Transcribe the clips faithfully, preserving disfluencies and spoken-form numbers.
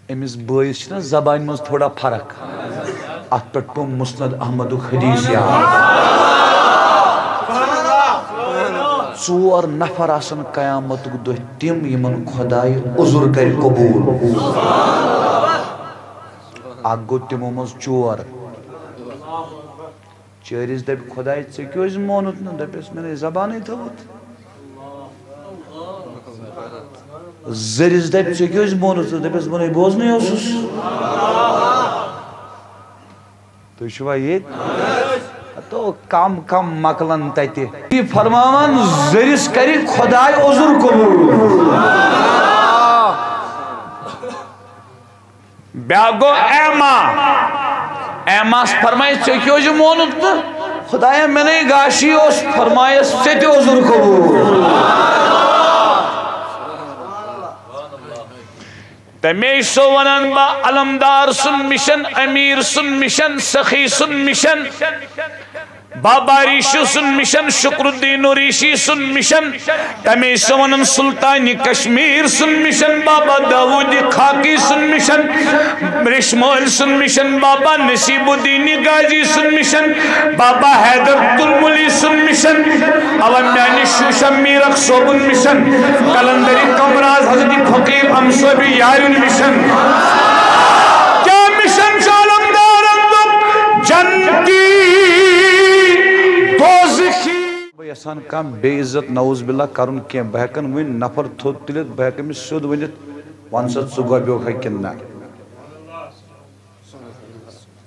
أمِس بٲیِس چھِنہ زبانہِ منٛز تھوڑا فرق۔ اَتھ پٮ۪ٹھ پیوٚم مسند احمدُک حدیث یاد۔ ژور نفر آسن قیامتُک دۄہ تِم، یِمن خۄداے عذر کرِ قبوٗل۔ اکھ گوٚو تِمو منٛز چور۔ چٲرِس دَپہِ، "خۄداے، ژےٚ کیٛازِ مونُتھ نہٕ؟" دَپٮ۪س، "مےٚ نے زبانٕے تھٲوٕتھ۔" زٔرِس دَپہِ، "ژےٚ کیٛازِ مونُتھ نہٕ؟" دَپٮ۪س، "بہٕ نے بوزنٕے اوسُس۔" تُہۍ چھِوا ییٚتہِ؟ ہتو کم کم مۄکلن تَتہِ۔ یہِ فرماوان، زٔرِس کَرِ خۄداے عذر قبوٗل۔ بیٛاکھ گوٚو ایما۔ ایماہس فرمایس، "ژےٚ کیٛازِ مونُتھ نہٕ؟" "خۄدایا، مےٚ نے گاشی اوس۔" فرمایس، "ژےٚ تہِ اوس ضروٗر قبوٗل۔" تَمے سو وَنان بہٕ، علمدار سُنٛد مِشن، أمیٖر سُنٛد مِشن، سخی سُنٛد مِشن۔ بابا ریشی سُنٛد مِشن، شکر الدین ریشی سُنٛد مِشن، تَمے سُہ وَنان سلطان کشمیر سُنٛد مِشن، بابا داوود خاکی سُنٛد مِشن، ریشمٲلۍ سُنٛد مِشن، بابا نصیب الدین غازی سُنٛد مِشن، بابا حیدر تُلمُلی سُنٛد مِشن، اوا میانہِ شوشہ میرک صٲبُن مِشن، قلندری کمراز حضرت فقیر امصٲبی یارُن مِشن۔ کیٛاہ مِشن چھُ علمدارن دوٚپ جنتی دوزخی؟ بہٕ یژھان کانٛہہ بے عزت نعوذ باللہ کرُن کینٛہہ۔ بہٕ ہٮ۪کن وٕنۍ نفر تھوٚد تُلِتھ، بہٕ ہٮ۪کہٕ أمِس سیوٚد ؤنِتھ، "وَن سا، ژٕ گۄبیوکھا کِنہٕ نہ؟"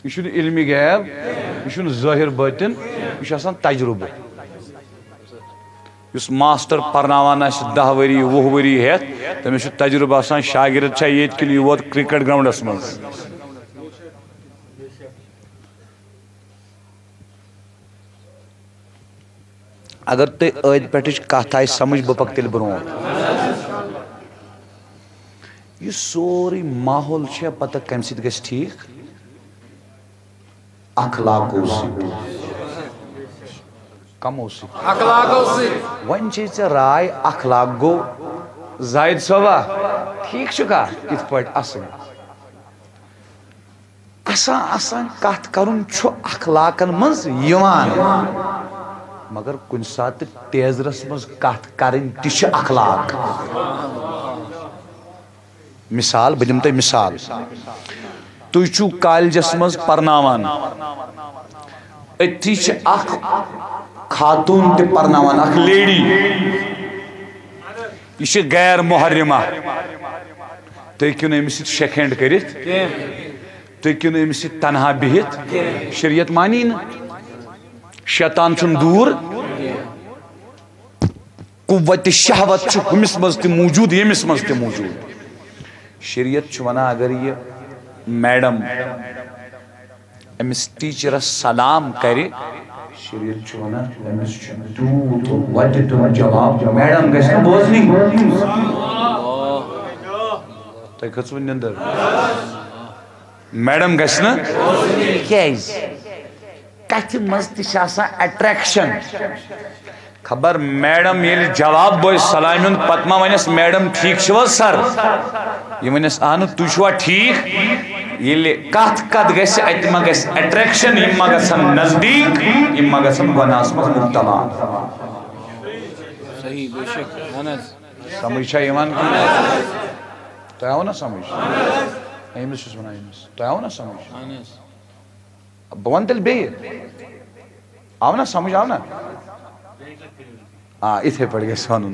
یہِ چھُنہٕ علمِ غیب، یہِ چھُنہٕ ظٲہِر باطن، یہِ چھُ آسان تجرُبہٕ۔ یُس ماسٹر پرناوان آسہِ دَہ ؤری، وُہ ؤری ہٮ۪تھ، تٔمِس چھُ تجرُبہٕ آسان، شاگرد چھا ییٚتہِ کِنہٕ یہِ ووت کرکٹ گراؤنڈس منٛز۔ اگر تۄہہِ ٲدۍ پٮ۪ٹھٕچ کتھ آیہِ سمجھ، بہٕ پکہٕ تیٚلہِ برونٛٹھ۔ یہِ سورُے ماحول چھےٚ پتہ کمہِ سۭتۍ گژھِ ٹھیٖک؟ اخلاقو سۭتۍ۔ کمو سۭتۍ؟ اخلاقو سۭتۍ۔ وۄنۍ چھے ژےٚ راے، اخلاق گوٚو زاہد صٲبا، ٹھیٖک چھُکھا؟ یِتھ پٲٹھۍ اصٕل۔ آسان، آسان کتھ کرُن چھُ اخلاقن منٛز یِوان، مگر کُنہِ ساتہٕ تیزرس منٛز کتھ کرٕنۍ تہِ چھِ اخلاق۔ مثال، بہٕ دِمہٕ تۄہہِ مثال۔ تُہۍ چھِو کالجس منٛز پرناوان، أتھی چھِ اکھ خاتوٗن تہِ پرناوان، اکھ لیڈی، یہِ چھِ غیر محرمہ۔ تُہۍ ہیٚکِو نہٕ أمِس سۭتۍ شیک ہینڈ کٔرِتھ، تُہۍ ہیٚکِو نہٕ أمِس سۭتۍ تنہا بِہِتھ۔ شریعت مانی نہٕ۔ شیطان چھُنہٕ دوٗر، قوت شہوت چھُ ہُمِس منٛز تہِ موٗجوٗد، ییٚمِس منٛز تہِ موٗجوٗد۔ شریعت چھُ وَنان، اگر یہِ میڈم أمِس ٹیٖچرَس سلام کَرِ، شریعت چھُ وَنان، أمِس چھُ تیوٗت وَتہِ دیُن جواب، میڈم گژھِ نہٕ بوزنی۔ تۄہہِ کھٔژوٕ نِندٕر؟ میڈم گژھِ نہٕ۔ کیٛازِ؟ کتھِ منٛز تہِ چھِ آسان اٹریکشن۔ خبر میڈم ییٚلہِ جواب بوزِ سلامہِ ہُنٛد، پتہٕ ما ونٮ۪س، "میڈم، ٹھیٖک چھِو حظ سر؟" یہِ ونٮ۪س، "اہن، تُہۍ چھِوا ٹھیٖک؟" ییٚلہِ کتھ کتھ گژھِ، اتہِ ما گژھِ اٹریکشن، یِم ما گژھن نزدیٖک، یِم ما گژھن گۄناہس منٛز مبتلا۔ صحیح، بے شک، اہن حظ۔ سمجھ چھا یِوان کِنہٕ؟ تۄہہِ آو نا سمجھ؟ أمِس چھُس ونان، أمِس۔ تۄہہِ آو نا سمجھ؟ اہن حظ۔ بہٕ وَنہٕ تیٚلہِ بیٚیہِ۔ آو نا سمجھ، آو نا؟ آ، یِتھَے پٲٹھۍ گژھِ وَنُن۔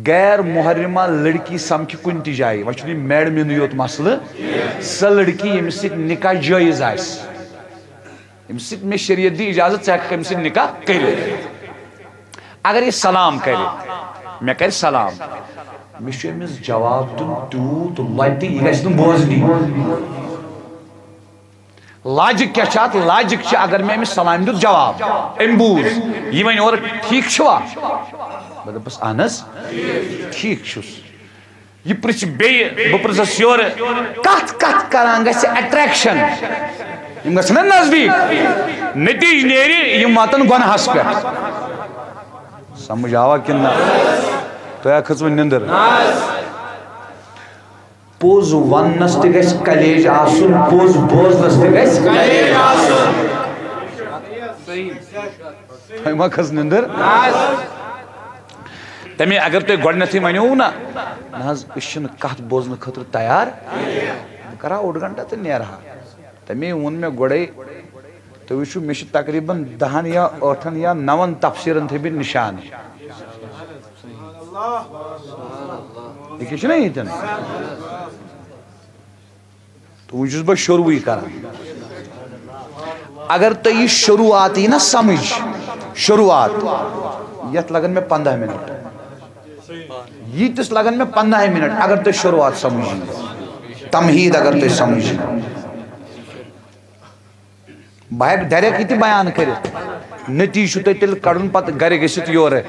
غیر محرمہ لڑکی سمکھِ کُنہِ تہِ جایہِ، وۄنۍ چھُنہٕ یہِ میڈمہِ ہُنٛدُے یوت مسلہٕ، سۄ لڑکی ییٚمِس سۭتۍ نکاح جٲیز آسہِ، ییٚمِس سۭتۍ مےٚ شریعت دی اجازت، ژٕ ہٮ۪ککھ أمِس سۭتۍ نکاح کٔرِتھ۔ اگر یہِ سلام کرِ، مےٚ کرِ سلام، مےٚ چھُ أمِس جواب دیُن تیوٗت لۄتہِ، یہِ گژھِ نہٕ بوزنی۔ لاجِک کیٛاہ چھِ اَتھ؟ لاجِک چھِ، اگر مےٚ أمِس سلام دیُت، جواب، أمۍ بوٗز، یہِ وَنہِ اورٕ، "ٹھیٖک چھُوا؟" بہٕ دَپَس، "اَہن حظ، ٹھیٖک چھُس۔" یہِ پِرٛژھِ بیٚیہِ، بہٕ پِرٛژھَس یورٕ، کَتھ کَتھ کَران گژھِ اَٹریکشَن؟ یِم گژھن نا نزدیٖک، نتیٖجہٕ نیرِ، یِم واتَن گۄناہَس پٮ۪ٹھ۔ سَمٕجھ آوا کِنہٕ نہ؟ تۄہہِ ہا کھٔژوٕ نِندٕر؟ پوٚز وننس تہِ گژھِ کلیج آسُن، پوٚز بوزنس تہِ گژھِ کلیج آسُن۔ تۄہہِ ما کھٔژ نِندٕر؟ تمے اگر تُہۍ گۄڈنیتھٕے ونیو نہ، نہ حظ، أسۍ چھِنہٕ کتھ بوزنہٕ خٲطرٕ تیار، بہٕ کرٕ ہا اوٚڑ گنٹہٕ تہٕ نیرٕ ہا۔ تمے ووٚن مےٚ گۄڈے، تُہۍ وٕچھِو، مےٚ چھِ تقریباً دَہَن یا ٲٹھَن یا نَوَن تفسیٖرَن تھٲومٕتۍ نِشان۔ یہِ کیٛاہ چھُنہ ییٚتٮ۪ن؟ تہٕ وۄنۍ چھُس بہٕ شروٗعٕے کران۔ اگر تۄہہِ یہِ شروٗعات یی نہ سمجھ، شروٗعات، یَتھ لگن مےٚ پنٛداہ منٹ۔ ییٖتِس لگن مےٚ پنٛداہ منٹ، اگر تۄہہِ شروٗعات سمجھ یی، تمہیٖد اگر تۄہہِ سمجھ یی۔ بہٕ ہٮ۪کہٕ ڈایریکٹ یہِ تہِ بیان کٔرِتھ۔ نتیٖجہٕ چھُ تۄہہِ تیٚلہِ کڑُن پتہٕ گرِ گٔژھِتھ یورٕ۔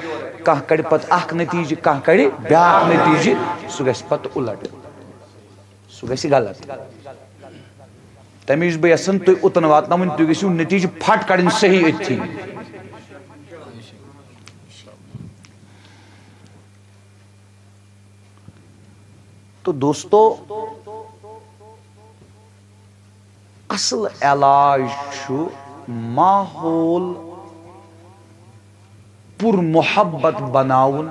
کانٛہہ کڑِ پتہٕ اکھ نتیٖجہٕ، کانٛہہ کڑِ بیاکھ نتیٖجہٕ، سُہ گژھِ پتہٕ اُلٹ۔ سُہ گژھِ غلط۔ تَمہِ وِزِ چھُس بہٕ یژھان تُہۍ اوٚتَن واتناوٕنۍ، تُہۍ گٔژھِو نتیٖجہٕ پھٹ کڑٕنۍ صحیح أتھی۔ تو دوستو، اصل علاج چھُ ماحول پر محبت بناوُن،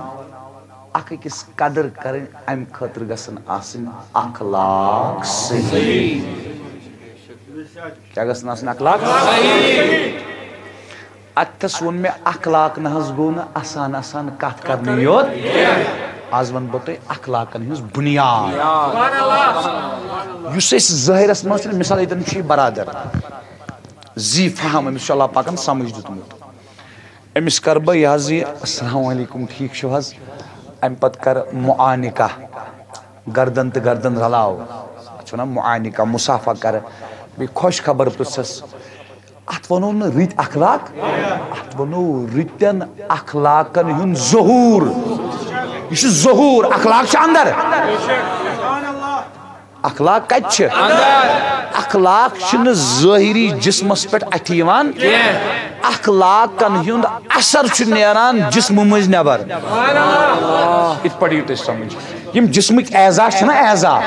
اکھ أکِس قدر کرٕنۍ، امہِ خٲطرٕ گژھن آسٕنۍ اخلاق صحیح۔ کیٛاہ گژھن آسٕنۍ اخلاق؟ اتھس ووٚن مےٚ، اخلاق نہ حظ گوٚو نہٕ آسان آسان کتھ کرنہٕ یوت۔ از ونہٕ بہٕ تۄہہِ اخلاقن ہٕنٛز بنیاد۔ یُس أسۍ ظٲہرس منٛز چھِنہٕ، مثال، ییٚتٮ۪ن چھُ یہِ برادر زی فہم، أمِس چھُ اللہ پاکن سمجھ دیُتمُت۔ أمِس کرٕ بہٕ یہِ حظ یہِ، "السلام علیکم، ٹھیٖک چھِو حظ؟" امہِ پتہٕ کرٕ معانقہ، گردن تہٕ گردن رلاو، اتھ چھِ ونان معانقہ، مصافحہ کرٕ، بیٚیہِ خۄش خبر پرژھس۔ اتھ ونو نہٕ رٕتۍ اخلاق، اتھ ونو رٕتٮ۪ن اخلاقن ہُنٛد ظہور۔ یہِ چھُ ظہور، اخلاق چھِ اندر۔ اخلاق کتہِ چھِ؟ اخلاق چھِنہٕ ظٲہری جسمس پٮ۪ٹھ اتھِ یِوان۔ اخلاقن ہُنٛد اثر چھُ نیران جسمہٕ مٔنٛزۍ نٮ۪بر۔ یِتھ پٲٹھۍ یِیِو تۄہہِ سمجھ۔ یِم جسمٕکۍ اعضا چھِنہ اعضا،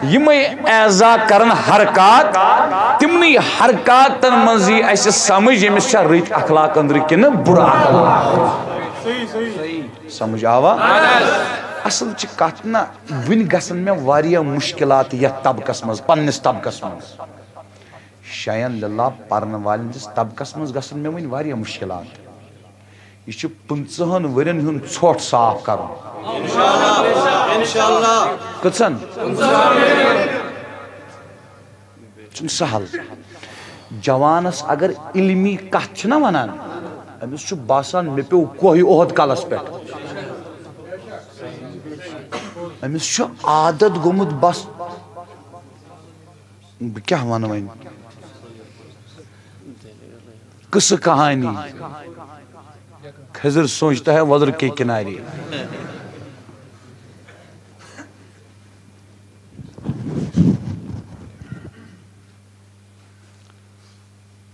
یِمے اعضا کرن حرکات، تِمنٕے حرکاتن منٛز یی اسہِ سمجھ، ییٚمِس چھا رٕتۍ اخلاق أنٛدرٕ کِنہٕ بُرٕ اخلاق۔ سمجھ آوا؟ اصل چھِ کتھ نہ، وٕنہِ گژھن مےٚ واریاہ مشکلات یتھ طبقس منٛز، پننِس طبقس منٛز۔ شاین للہ پرنہٕ والٮ۪ن ہٕنٛدِس طبقس منٛز گژھن مےٚ وٕنہِ واریاہ مشکلات۔ یہِ چھُ پٕنٛژٕہن ؤرین ہُنٛد ژھۄٹھ صاف کرُن۔ انشاءاللہ۔ کٔژن؟ چھُنہٕ سہل۔ جوانس اگر علمی کتھ چھِنہ ونان، أمِس چھُ باسان مےٚ پیوٚو کوہہِ اُحد کلس پٮ۪ٹھ۔ أمِس چھُ عادت گوٚمُت بس، بہٕ کیٛاہ وَنہٕ وۄنۍ؟ قصہٕ کہانی، خضر سوچتا ہے وزر کے کنارے۔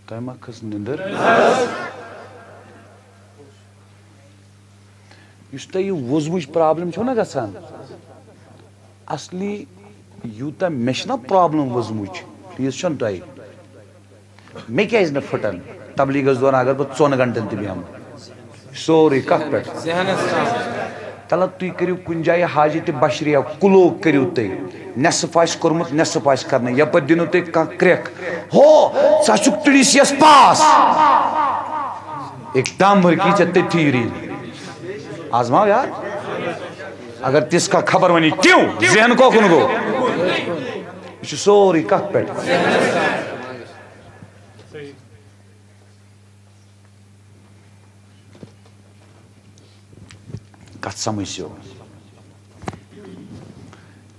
تۄہہِ ما کھٔژ نِندٕر؟ یُس تۄہہِ یہِ وُزمٕچ پرابلم چھو نہ گژھان، اصلی یوٗتاہ مےٚ چھِنہ پرابلم وُزمٕچ، تیٖژ چھَنہٕ تۄہہِ۔ مےٚ کیٛازِ نہٕ پھٕٹن تبلیغس دوران اگر بہٕ ژۄن گنٹن تہِ بیٚہمہٕ؟ سورُے کتھ پٮ۪ٹھ؟ تلہ تُہۍ کٔرِو کُنہِ جایہِ حاجت بشریہ، کُلو کٔرِو تُہۍ، نٮ۪صٕف آسہِ کوٚرمُت، نٮ۪صٕف آسہِ کرنٕے، یپٲرۍ دِنو تُہۍ کانٛہہ کرٛٮ۪کھ، ہو، ژٕ ہا چھُکھ ٹُڑِس یس پاس۔ ایک دم بھر کی ژےٚ تٔتھی ریٖل۔ آزماو یار۔ اگر تِژھ کانٛہہ خبر ونی، کیوں؟ ذہن کوکُن گوٚو؟ یہِ چھُ سورُے کتھ پٮ۪ٹھ۔ کتھ سمجھ سیو؟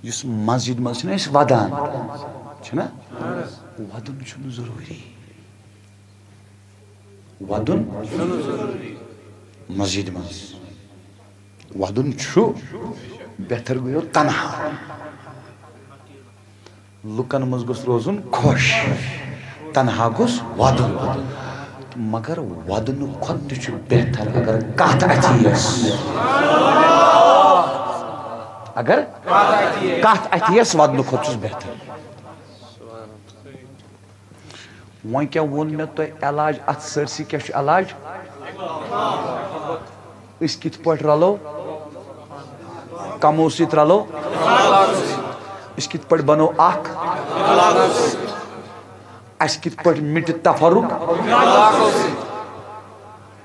یُس مسجد منٛز چھِنہ أسۍ ودان، چھِنہ؟ ودُن چھُنہٕ ضروٗری۔ ودُن مسجد منٛز۔ ودُن چھُ بہتر گوٚو تنہا۔ لُکن منٛز گوٚژھ روزُن خۄش، تنہا گوٚژھ ودُن۔ مگر ودنہٕ کھۄتہٕ تہِ چھُ بہتر اگر کتھ اَتھِ یِیَس۔ اگر کتھ اتھِ یس ودنہٕ کھۄتہٕ چھُس بہتر۔ وۄنۍ کیٛاہ ووٚن مےٚ تۄہہِ علاج؟ اتھ سٲرسٕے کیٛاہ چھُ علاج؟ أسۍ کِتھ پٲٹھۍ رلو؟ کمو سۭتۍ رلو؟ أسۍ کِتھ پٲٹھۍ بنو اکھ؟ اسہِ کِتھ پٲٹھۍ مِٹہِ تفرق؟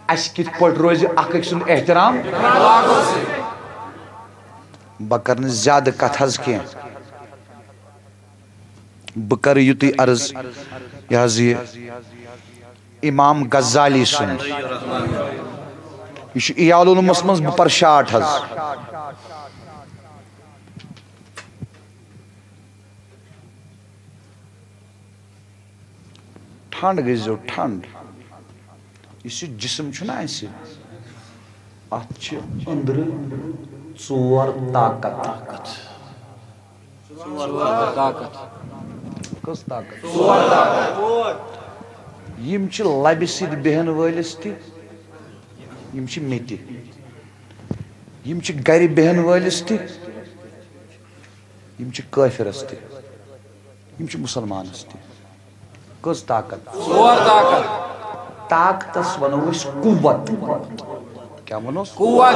اسہِ کِتھ پٲٹھۍ روزِ اکھ أکۍ سُنٛد احترام؟ بہٕ کرٕ نہٕ زیادٕ کتھ حظ کینٛہہ۔ بہٕ کرٕ یُتُے عرض، یہِ حظ یہِ امام غزالی سُنٛد، یہِ چھُ احیاء علومس منٛز، بہٕ پرٕ شاٹ حظ۔ ٹھنڈ گٔژھۍزیو ٹھنڈ۔ یُس یہِ جسم چھُنہ اسہِ، اتھ چھِ أنٛدرٕ ژور طاقت۔ طاقت۔ ژور طاقت۔ کٔژ طاقت؟ ژور طاقت۔ یِم چھِ لبہِ سۭتۍ بیہن وٲلِس تہِ، یِم چھِ مےٚ تہِ۔ یِم چھِ گرِ بیہن وٲلِس تہِ، یِم چھِ کٲفرس تہِ، یِم چھِ مسلمانس تہِ۔ کٔژ طاقت؟ ژور طاقت۔ طاقتس ونو أسۍ قوت۔ کیٛاہ ونوس؟ قوت۔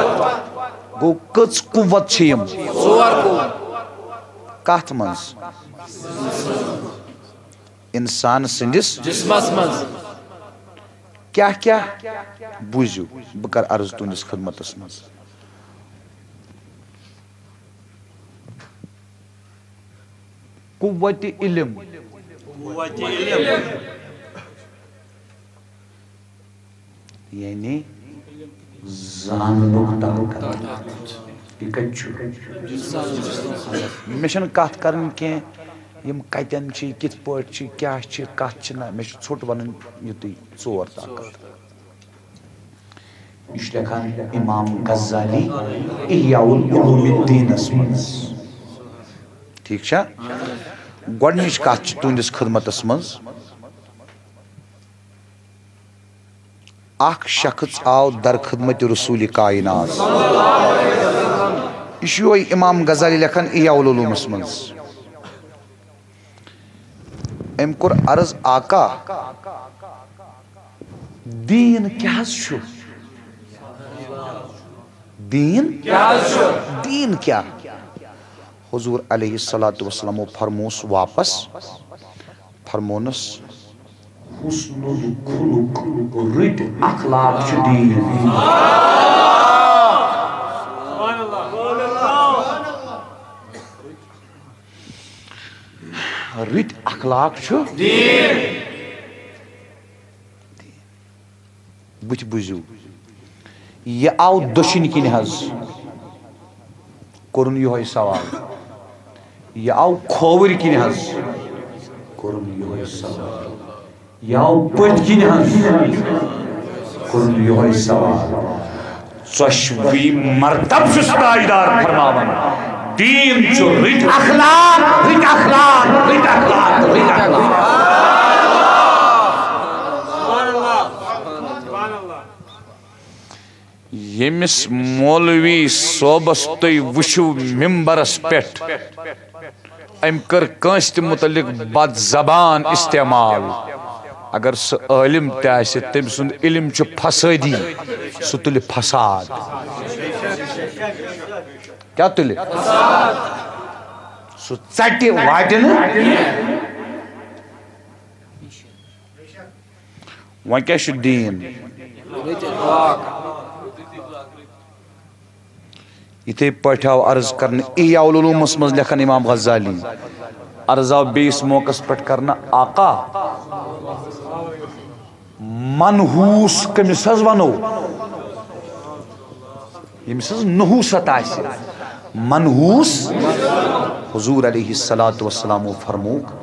گوٚو، کٔژ قوت چھِ یِم؟ ژور قوت۔ کتھ منٛز؟ انسان سٕنٛدِس جسمس منٛز۔ کیٛاہ کیٛاہ؟ بوٗزِو، بہٕ کرٕ عرض تُہنٛدِس خدمتس منٛز۔ قوت علم۔ قوت علم۔ یعنی زاننُک طاقت۔ یہِ کتہِ چھُ؟ مےٚ چھنہٕ کتھ کرٕنۍ کینٛہہ، یِم کتٮ۪ن چھِ، کِتھ پٲٹھۍ چھِ، کیٛاہ چھِ، کتھ چھِ نہ، مےٚ چھُ ژھوٚٹ ونُن یُتُے، ژور طاقت۔ یہِ چھُ لیکھان امام غزالی احیاء العلوم الدینس منٛز۔ ٹھیک چھا؟ گۄڈنِچ کتھ چھِ تُہنٛدِس خدمتس منٛز۔ اکھ شخص آو در خدمت رسول کائنات۔ یہِ چھُ یِہوٚے امام غزالی لیکھان احیاء العلومس منٛز۔ أمۍ کوٚر عرض، آقا، دیٖن کیٛاہ حظ چھُ؟ دیٖن کیٛاہ حظ چھُ؟ دیٖن کیٛاہ؟ حضور علیہ الصلوۃ والسلامو فرموس واپس، فرمونس، حسن الخلق، رٕتۍ اخلاق چھِ دیٖن۔ رٕتۍ اخلاق چھُ۔ بُتھِ بوٗزِو، یہِ آو دٔچھِنۍ کِنۍ حظ، کوٚرُن یِہوٚے سوال۔ یہِ آو کھووٕرۍ کِنۍ حظ، کوٚرُن یِہوٚے سوال۔ یہِ آو پٔتۍ کِنۍ حظ، کوٚرُن یِہوٚے سوال۔ ژۄشوٕے مرتب چھُس تاجدار فرماوان، دیٖن چھُ رٕتۍ اخلاق، رٕتۍ اخلاق، رٕتۍ اخلاق، رٕتۍ اخلاق۔ ییٚمِس مولوی صٲبس تُہۍ وٕچھِو ممبرس پٮ۪ٹھ، أمۍ کٔر کٲنٛسہِ تہِ مُتعلق بد زبان استعمال۔ اگر سُہ عٲلِم تہِ آسہِ، تٔمۍ سُنٛد علم چھُ فسٲدی، سُہ تُلہِ فساد۔ کیٛاہ تُلہِ؟ سُہ ژٹہِ، واٹہِ نہٕ۔ وۄنۍ کیٛاہ چھُ دیٖن؟ یِتھے پٲٹھۍ آو عرض کرنہٕ، احیاء العلومس منٛز لیکھان امام غزالی، عرض آو بیٚیِس موقعس پٮ۪ٹھ کرنہٕ، آقا، منحوس کٔمِس حظ ونو؟ ییٚمِس حظ نحوست آسہِ، منحوس۔ حضور علیہ الصلوۃ والسلامو فرمووُکھ،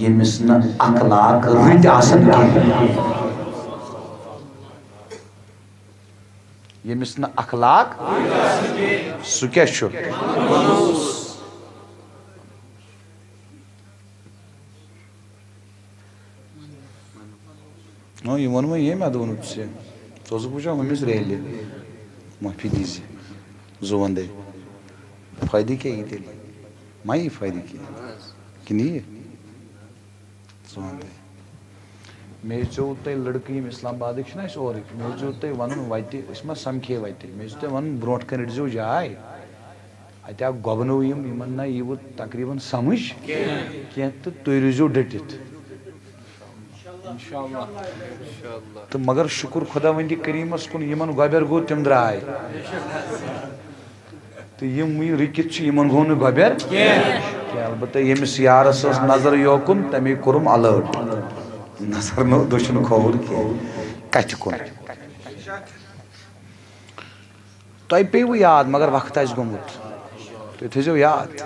ییٚمِس نہٕ اخلاق رٕتۍ آسن کینٛہہ۔ ییٚمِس نہٕ اخلاق، سُہ کیٛاہ چھُ؟ نو، یہِ ووٚن وۄنۍ ییٚمۍ، اَدٕ ووٚنُتھ ژےٚ۔ ژٕ اوسُکھ وٕچھان ہُمِس ریلہِ، معٲفی دیٖزِ، زُوَندَے۔ فٲیدٕ کیٛاہ یی تیٚلہِ؟ ما یی فٲیدٕ کینٛہہ؟ کِنہٕ یی؟ ژٕ وَن تہٕ۔ مےٚ ہیٚژیو تۄہہِ لٔڑکہٕ یِم اسلام آبادٕکۍ چھِنہ اَسہِ اورٕکۍ، مےٚ ہیٚژیو تۄہہِ وَنُن وَتہِ، أسۍ ما سَمکھے وَتہِ۔ مےٚ ہیٚژیو تۄہہِ وَنُن برونٛٹھ کَنہِ رٔٹزیو جاے۔ اَتہِ آو گۄبنہٕ یِم، یِمَن نہ یِیہِ وۄنۍ تقریٖباً سَمٕجھ کینٛہہ تہٕ تُہۍ روٗزِو ڈٔٹِتھ۔ انشاءاللہ۔ تہٕ مگر شُکُر خۄداوندِ کریٖمَس کُن، یِمَن گۄبٮ۪ر گوٚو، تِم درٛاے۔ تہٕ یِم وٕنہِ رُکِتھ چھِ، یِمَن گوٚو نہٕ گۄبٮ۪ر کینٛہہ۔ البتہ ییٚمِس یارَس ٲس نظر یوکُن، تَمے کوٚرُم الٲرٹ۔ نظر نہٕ دٔچھُن کھووُر کینٛہہ، کَتھِ کُن۔ تۄہہِ پیٚیوٕ یاد، مگر وقت آسہِ گوٚمُت۔ تُہۍ تھٲیزیو یاد،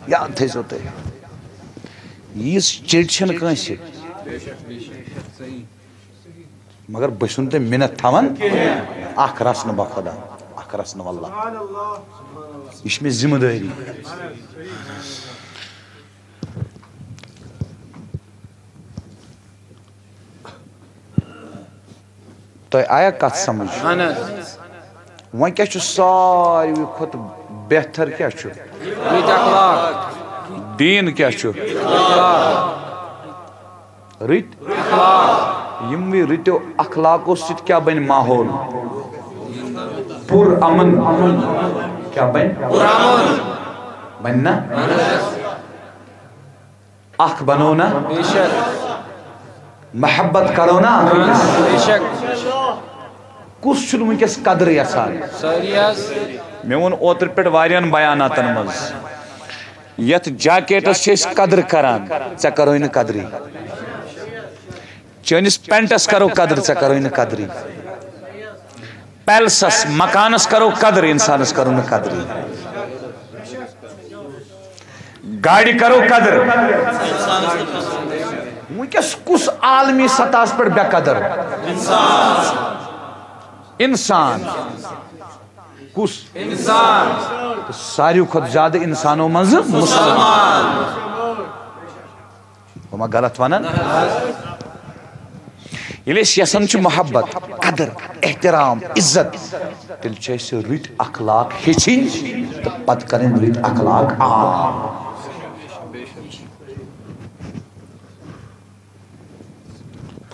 یاد تھٲیزیو تُہۍ۔ یِژھ چِڑ چھَنہٕ کٲنٛسہِ۔ مگر بہٕ چھُس نہٕ تۄہہِ مِنت تھاوان، اکھ رژھ نہٕ بخۄدا، اکھ رژھ نہٕ واللہ۔ یہِ چھِ مےٚ ذمہٕ دٲری۔ تۄہہِ آیا کتھ سمجھ؟ اہن حظ۔ وۄنۍ کیٛاہ چھُ ساروی کھۄتہٕ بہتر کیٛاہ چھُ؟ رٕتۍ اخلاق۔ دیٖن کیٛاہ چھُ؟ اخلاق۔ رٕتۍ۔ اخلاق۔ یِموٕے رٕتیو اخلاقو سۭتۍ کیٛاہ بنہِ ماحول؟ پُر امن۔ کیٛاہ بنہِ؟ پُر امن۔ بنہِ نا؟ اکھ بنو نا؟ بے شک۔ محبت کرو نا؟ بے شک۔ کُس چھُنہٕ وٕنکیٚس قدر یژھان؟ سٲری حظ۔ مےٚ ووٚن اوترٕ پٮ۪ٹھ واریاہن بیاناتن منٛز، یتھ جاکیٹس چھِ أسۍ قدر کران، ژےٚ کرو نہٕ قدرٕے۔ چٲنِس پینٹس کرو قدر، ژےٚ کرو نہٕ قدرٕے۔ پیلسس، مکانس کرو قدر، انسانس کرو نہٕ قدرٕے۔ گاڑِ کرو قدر۔ وٕنکیٚس کُس عالمی سطحس پٮ۪ٹھ بے قدر؟ انسان۔ کُس؟ انسان۔ تہٕ ساروی کھۄتہٕ زیادٕ انسانو منٛزٕ مسلمان۔ بہٕ ما غلط ونان؟ ییٚلہِ أسۍ یژھان چھِ محبت، قدر، احترام، عزت، تیٚلہِ چھِ اَسہِ رٕتۍ اخلاق ہیٚچھِنۍ تہٕ پتہٕ کرٕنۍ رٕتۍ اخلاق عام۔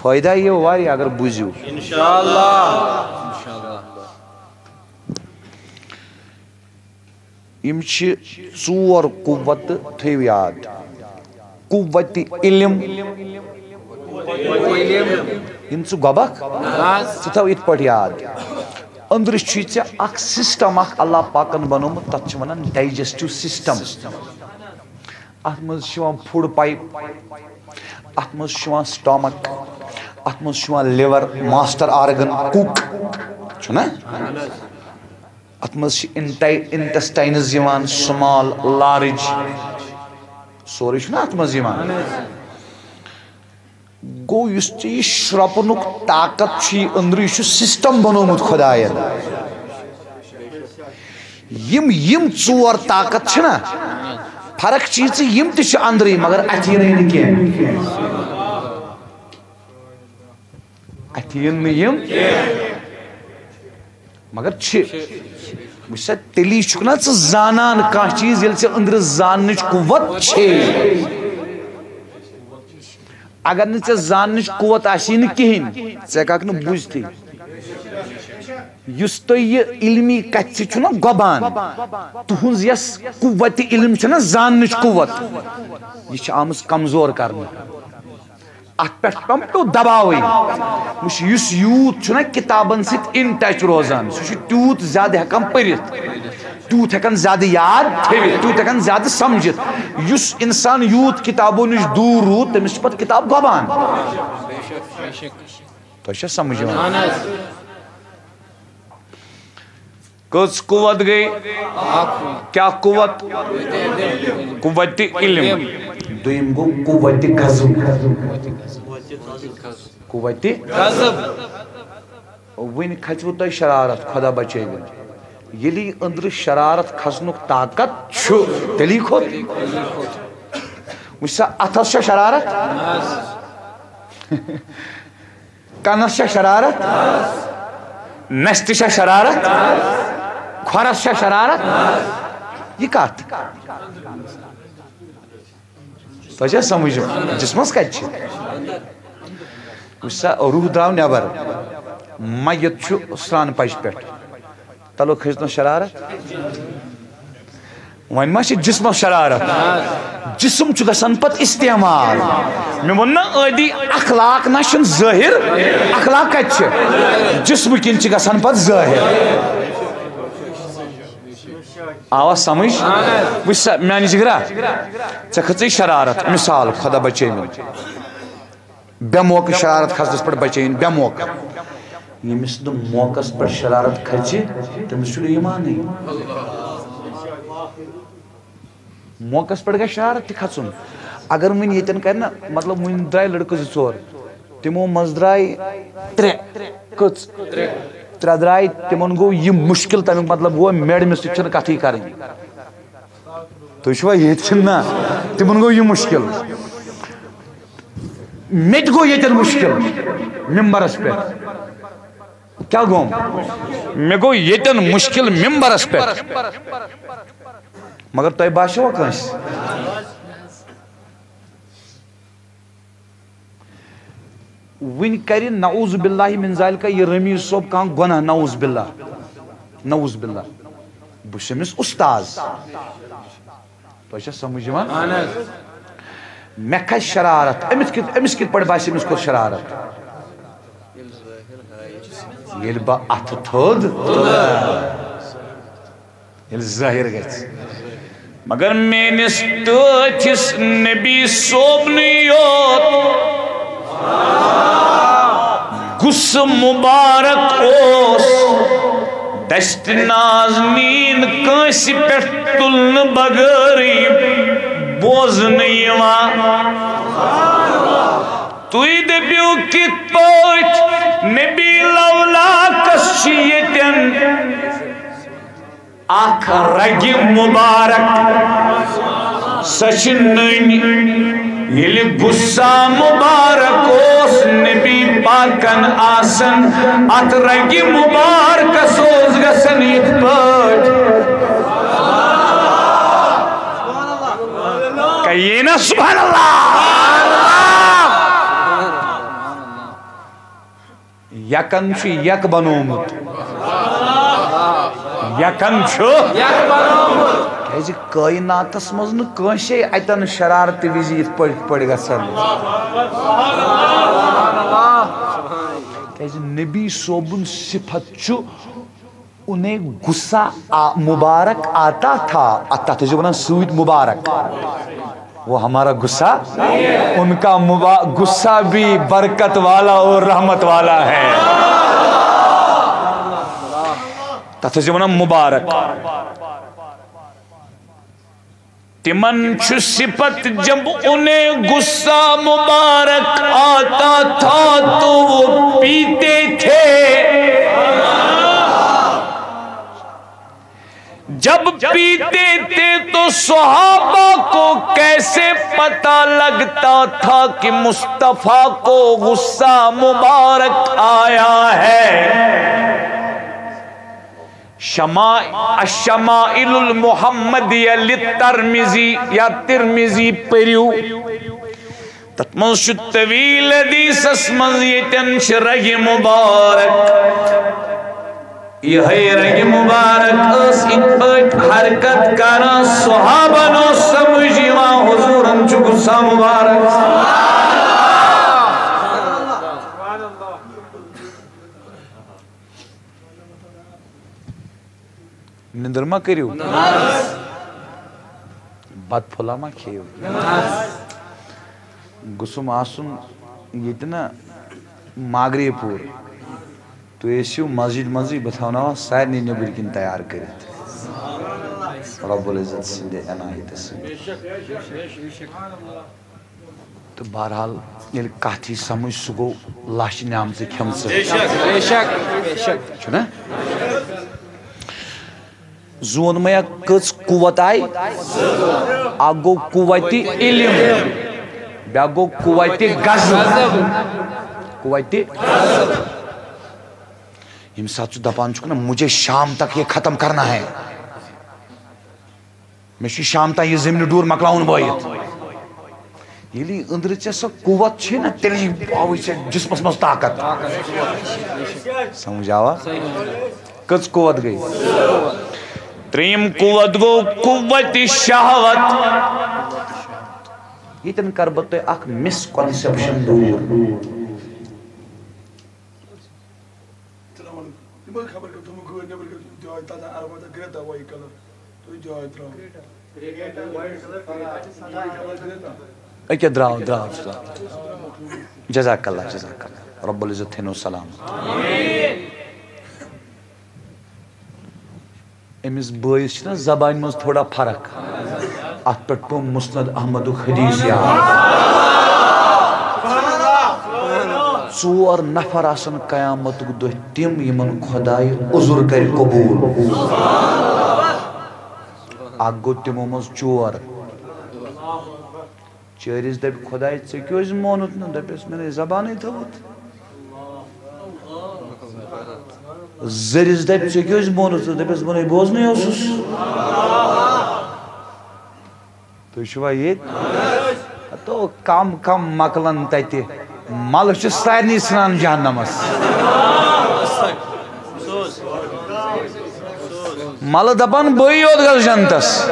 فٲیدٕ یِیو واریاہ اگر بوٗزِو۔ انشاءاللہ۔ یِم چھِ ژور قوت، تھٲیِو یاد۔ قوت علم۔ یِم ژٕ گۄبکھ، ژٕ تھاو یِتھ پٲٹھۍ یاد۔ أنٛدرٕ چھُے ژےٚ اکھ سسٹم اکھ اللہ پاکن بنوومُت، تتھ چھِ ونان ڈایجسٹو سسٹم۔ اتھ منٛز چھِ یِوان فوڈ پایپ، اتھ منٛز چھُ یِوان سٹامک، اتھ منٛز چھُ یِوان لِور، ماسٹر آرگن، کُک، چھُنہ؟ اتھ منٛز چھِ انٹائی-، انٹسٹاینز یِوان، سمال، لارج، سورُے چھُنہ اتھ منٛز یِوان۔ گوٚو، یُس ژےٚ یہِ شرٛۄپنُک طاقت چھُے أنٛدرٕ، یہِ چھُ سسٹم بنوومُت خۄداین۔ یِم، یِم ژور طاقت چھِنہ، فرق چھِ یہِ زِ یِم تہِ چھِ أنٛدرٕے، مگر اَتھِ یِنٕے نہٕ کینٛہہ۔ اَتھِ یِن نہٕ یِم۔ مگر چھِ۔ وٕچھ سا، تیٚلی چھُکھ نہ ژٕ زانان کانٛہہ چیٖز، ییٚلہِ ژےٚ أنٛدرٕ زاننٕچ قوت چھے۔ اگر نہٕ ژےٚ زاننٕچ قوت آسی نہٕ کِہیٖنۍ، ژٕ ہٮ۪ککھ نہٕ بوٗزتھٕے۔ یُس تۄہہِ یہِ علمی کتھِ سۭتۍ چھُو نہ گۄبان، تُہنٛز یۄس قوت علم چھےٚ نہ، زاننٕچ قوت، یہِ چھِ آمٕژ کمزور کرنہٕ۔ اتھ پٮ۪ٹھ کم پیوٚو دباوٕے؟ وٕچھ، یُس یوٗت چھُنہ کتابن سۭتۍ in touch روزان، سُہ چھُ تیوٗت زیادٕ ہٮ۪کان پٔرِتھ، تیوٗت ہٮ۪کان زیادٕ یاد تھٲوِتھ، تیوٗت ہٮ۪کان زیادٕ سمجھِتھ۔ یُس انسان یوٗت کتابو نِش دوٗر روٗد، تٔمِس چھِ پتہٕ کتاب گۄبان۔ تۄہہِ چھا سمجھ یِوان؟ کٔژ قوت گٔے؟ کیٛاہ قوت؟ قوت علم۔ دوٚیِم گوٚو قوت غضب۔ قوت غضب۔ وٕنہِ کھژِوٕ تۄہہِ شرارت، خۄدا بچٲوِن۔ ییٚلہِ یہِ أنٛدرٕ شرارت کھسنُک طاقت چھُ، تیٚلی کھوٚت۔ وٕچھ سا، اتھس چھا شرارت؟ کنس چھا شرارت؟ نستہِ چھا شرارت؟ کھۄرس چھا شرارت؟ یہِ کتھ؟ تۄہہِ چھا سمجھ یِوان؟ جسمس کتہِ چھِ؟ وٕچھ سا، روح درٛاو نٮ۪بر، میت چھُ سرٛان پچہِ پٮ۪ٹھ، تلو کھٔژ نہٕ شرارت؟ وۄنۍ ما چھِ جسمس شرارت؟ جسم چھُ گژھان پتہٕ استعمال۔ مےٚ ووٚن نہ ٲدی، اخلاق نہ چھُنہٕ ظٲہر، اخلاق کتہِ چھِ؟ جسمہٕ کِنۍ چھِ گژھان پتہٕ ظٲہر۔ آوا سمجھ؟ وٕچھ سا میانہِ جگرا، ژےٚ کھٔژٕے شرارت، مثال، خدا بچٲوِن، بے موقع شرارت کھسنس پٮ۪ٹھ بچٲوِن، بے موقع۔ ییٚمِس نہٕ موقعس پٮ۪ٹھ شرارت کھژِ، تٔمِس چھُنہٕ ایمانٕے۔ موقعس پٮ۪ٹھ گژھِ شرارت تہِ کھژُن۔ اگر وۄنۍ ییٚتٮ۪ن کرِ نہ، مطلب، وۄنۍ درٛاے لڑکہٕ زٕ ژور، تِمو منٛز درٛاے ترٛےٚ۔ کٔژ؟ ترٛےٚ درٛاے۔ تِمن گوٚو یہِ مُشکِل، تَمیُک مطلب گوٚو میڈمہِ سۭتۍ چھَنہٕ کَتھٕے کَرٕنۍ۔ تُہۍ چھِوا ییٚتہِ کِنہٕ نہ؟ تِمن گوٚو یہِ مُشکِل۔ مےٚ تہِ گوٚو ییٚتٮ۪ن مُشکِل ممبرس پٮ۪ٹھ۔ کیٛاہ گوٚو؟ مےٚ گوٚو ییٚتٮ۪ن مُشکِل ممبرس پٮ۪ٹھ۔ مگر تۄہہِ باسیوا کٲنٛسہِ؟ وٕنہِ کرِ نعوذ باللہ من ذالک یہِ رمیٖز صٲب کانٛہہ گۄناہ، نعوذ باللہ، نعوذ باللہ۔ بہٕ چھُس أمِس اُستاذ۔ تۄہہِ چھا سمجھ یِوان؟ مےٚ کھسہِ شرارت، أمِس کِتھ، أمِس کِتھ پٲٹھۍ باسہِ أمِس کھوٚت شرارت؟ ییٚلہِ بہٕ اَتھٕ تھوٚد تُلہٕ۔ ییٚلہِ ظٲہِر گژھِ۔ مگر میٲنِس ٹٲٹھِس نبی صٲبنٕے یوت غصہٕ مبارک اوس دستِ نازنیٖن کٲنٛسہِ پٮ۪ٹھ تُلنہٕ بغٲرٕے بوزنہٕ یِوان۔ تُہۍ دٔپِو کِتھ پٲٹھۍ نبی لولاکس چھِ ییٚتٮ۪ن اکھ رگہِ مبارک، سۄ چھِ نٔنۍ۔ ییٚلہِ غصہ مبارک اوس نبی پاکن آسان، اتھ رگہِ مبارکس اوس گژھان یِتھ پٲٹھۍ۔ کہیے نا سبحان اللہ۔ یکن چھُ یک بنومُت۔ یکن چھُ۔ کیازِ کائناتس منٛز نہٕ کٲنٛسے اتٮ۪ن شرارتہٕ وِزِ یِتھ پٲٹھۍ، پٲٹھۍ گژھان۔ کیازِ نبی صٲبُن صفت چھُ انہیں غصہ آ-، مبارک آتا تھا، اتھ تتھ ٲسۍ ونان سۭتۍ مبارک۔ وہ ہمارا غصہ، ان کا مبا-، غصہ بھی برکت والا اور رحمت والا ہے۔ تتھ ٲسۍ ونان مبارک۔ تمن چھُ صفت، جب انہیں غصہ مبارک آتا تھا تو وہ پیتے تھے۔ جب پیتے تھے تو صحابہ کو کیسے پتہ لگتا تھا کہ مصطفیٰ کو غصہ مبارک آیا ہے؟ شما-، الشمائل المحمدیہ للترمذی یا ترمذی پٔرِو۔ تتھ منٛز چھُ طویل حدیثس منٛز ییٚتٮ۪ن چھِ رگہِ مبارک۔ یِہے رگہِ مبارک ٲس یِتھ پٲٹھۍ حرکت کران، صحابن اوس سمجھ یِوان حضوٗرن چھُ غصہ مبارک۔ نندر ما کٔرِو۔ بتہٕ پھوٚلہ ما کھیٚیِو۔ گوٚژھُم آسُن ییٚتہِ نا ماگرے پوٗر۔ تُہۍ ٲسِو مسجد منٛزٕے، بہٕ تھاوناوان سارنٕے نیٚبٕرۍ کِنۍ تیار کٔرِتھ۔ رب العزت سٕنٛدِ عنایتہٕ سۭتۍ۔ تہٕ بہرحال، ییٚلہِ کتھ یی سمجھ، سُہ گوٚو لچھ نعمژٕ کھٮ۪مژٕ۔ بے شک، بے شک، بے شک۔ چھُنہ؟ زوٗن میا کٔژ قوت آیہِ؟ اکھ گوٚو قوتِ علم، بیٛاکھ گوٚو قوتِ غضب۔ قوتِ، ییٚمہِ ساتہٕ ژٕ دپان چھُکھ نا، مجھے شام تک یہ ختم کرنا ہے، مےٚ چھُ شام تام یہِ زٔمیٖنہِ ڈوٗر مۄکلاوُن وٲیِتھ۔ ییٚلہِ یہِ أنٛدرٕ ژےٚ سۄ قوت چھے نہ، تیٚلہِ آوٕے ژےٚ جسمس منٛز طاقت۔ سمجھ آوا؟ کٔژ قوت گٔے؟ ترٛیٚیِم قوت گوٚو قوت شہوت۔ ییٚتٮ۪ن کرٕ بہٕ تۄہہِ اکھ misconception دوٗر۔ السلام علیکم۔ یِمَن خبر کٔر تِمو گٲڑۍ نٮ۪بر کٔر تِم جاے تَتھ عربَن تَتھ گرٛٮ۪تھ دَوا یہِ کَلَر۔ تُہۍ جاے ترٛاوو۔ أکیٛاہ درٛاو، درٛاو، درٛاو۔ جزاک اللہ، جزاک اللہ۔ رب العزت تھٲینو سلام۔ أمِس بٲیِس چھِنہ زبانہِ منٛز تھوڑا فرق۔ اَتھ پٮ۪ٹھ پیوٚو مسند احمدُک حدیث یاد۔ ژور نفر آسن قیامتُک دۄہ تِم، یِمن خۄداے عذر کرِ قبوٗل۔ اکھ گوٚو تِمو منٛز چور۔ چٲرِس دَپہِ، "خۄداے، ژےٚ کیٛازِ مونُتھ نہٕ؟" دَپٮ۪س، "مےٚ نے زبانٕے تھٲوٕتھ۔" زٔرِس دَپہِ، "ژےٚ کیٛازِ مونُتھ نہٕ؟" دَپٮ۪س، "بہٕ نے بوزنٕے اوسُس۔" تُہۍ چھِوا ییٚتہِ؟ ہتو کم کم مۄکلن تَتہِ۔ مَلہٕ چھِ سارنٕے ژھٕنان جہنمس۔ مَلہٕ دَپان، "بٕے یوت گژھٕ جنتس۔"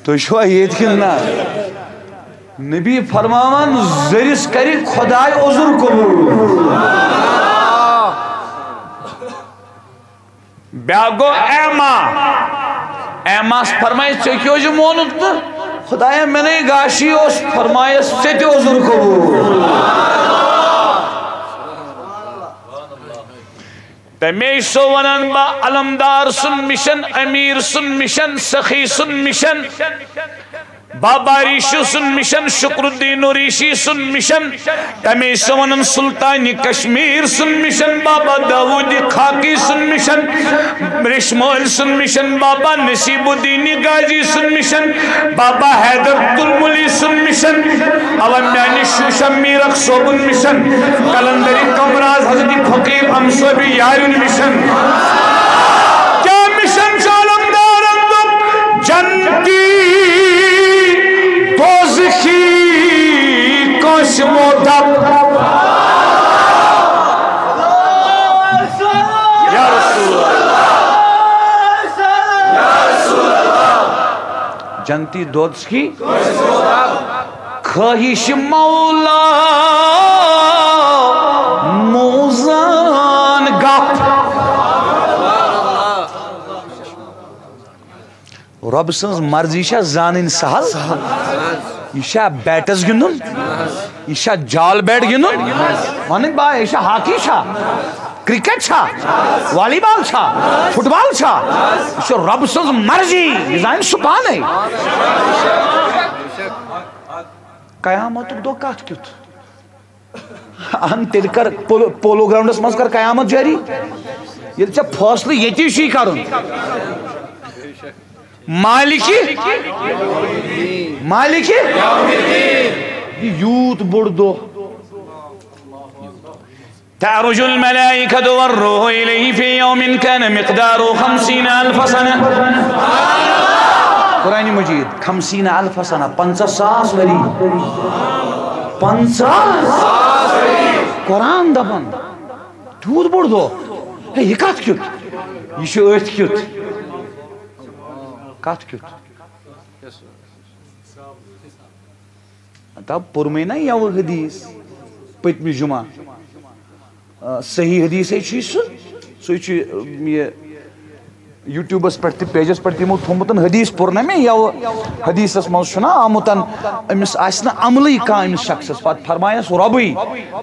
تُہۍ چھِوا ییٚتہِ کِنہٕ نہ؟ نبی فرماوان، زٔرِس کرِ خۄداے عذر قبوٗل۔ بیٛاکھ گوٚو ایما۔ ایماہس فرمایہِ، "ژےٚ کیٛازِ مونُتھ نہٕ؟" "خۄدایا، مےٚ نے گاشی اوس۔" فرمایس، "ژےٚ تہِ عذر قبوٗل۔" تمے سو ونان با علمدار سن مشن، امیر سن مشن، سخی سن مشن، بابا ریشو سن مشن، شکر الدین ریشی سن مشن، تمے سو ونان سلطان کشمیر سن مشن، بابا داود خاکی سن مشن، ریشمول سن مشن، بابا نصیب الدین غازی سن مشن، بابا حیدر تلملی سن مشن، اوا میانی شوشا میرک صوبن مشن، کلندری کمراز حضرت فقیر امصوبی یارن مشن۔ کیا مشن چھ علمدارن دوٚپ جنتی دوزخی کٲنٛسہِ مو دپ۔ یا رسول اللہ۔ جنتی دوزخی خواہش مولا موزان گپ۔ رۄب سٕنٛز مرضی چھا زانٕنۍ سہل؟ یہِ چھا بیٹس گِنٛدُن؟ یہِ چھا جال بیٹ گِنٛدُن؟ ونٕنۍ با، یہِ چھا ہاکی چھا؟ کرکٹ چھا؟ والی بال چھا؟ فٹ بال چھا؟ یہِ چھِ رۄب سٕنٛز مرضی، یہِ زانہِ سُہ پانے۔ قیامتُک دۄہ کتھ کیُتھ؟ اہن، تیٚلہِ کر پولو، پولو گراؤنڈس منٛز کر قیامت جٲری۔ ییٚلہِ ژےٚ فٲصلہٕ ییٚتی چھُے کرُن۔ مالکی، مالکی، یہِ یوٗت بوٚڑ دۄہ۔ تعرج الملائكة والروح إليه في يوم كان مقداره خمسين ألف سنة۔ قرآن مجید، خمسین الف سنہ، پنژاہ ساس ؤری۔ پنژاہ۔ قرآن دپان، تیوٗت بوٚڑ دۄہ۔ ہے، یہِ کتھ کیُتھ؟ یہِ چھُ أتھۍ کیُتھ۔ کتھ کیُتھ؟ دپ، پوٚرمُے نا یَوٕ حدیث پٔتمہِ جمعہ۔ آ، صحیح حدیثے چھُے سُہ، سُے چھُ، آ، یہِ YouTubeس پٮ۪ٹھ تہِ، pageس پٮ۪ٹھ تہِ یِمو تھوٚمُت حدیث پوٚر نا مےٚ یَوٕ۔ حدیثس منٛز چھُنہ آمُت، أمِس آسہِ نہٕ عملٕے کانٛہہ أمِس شخصس۔ پتہٕ فرمایس رۄبٕے،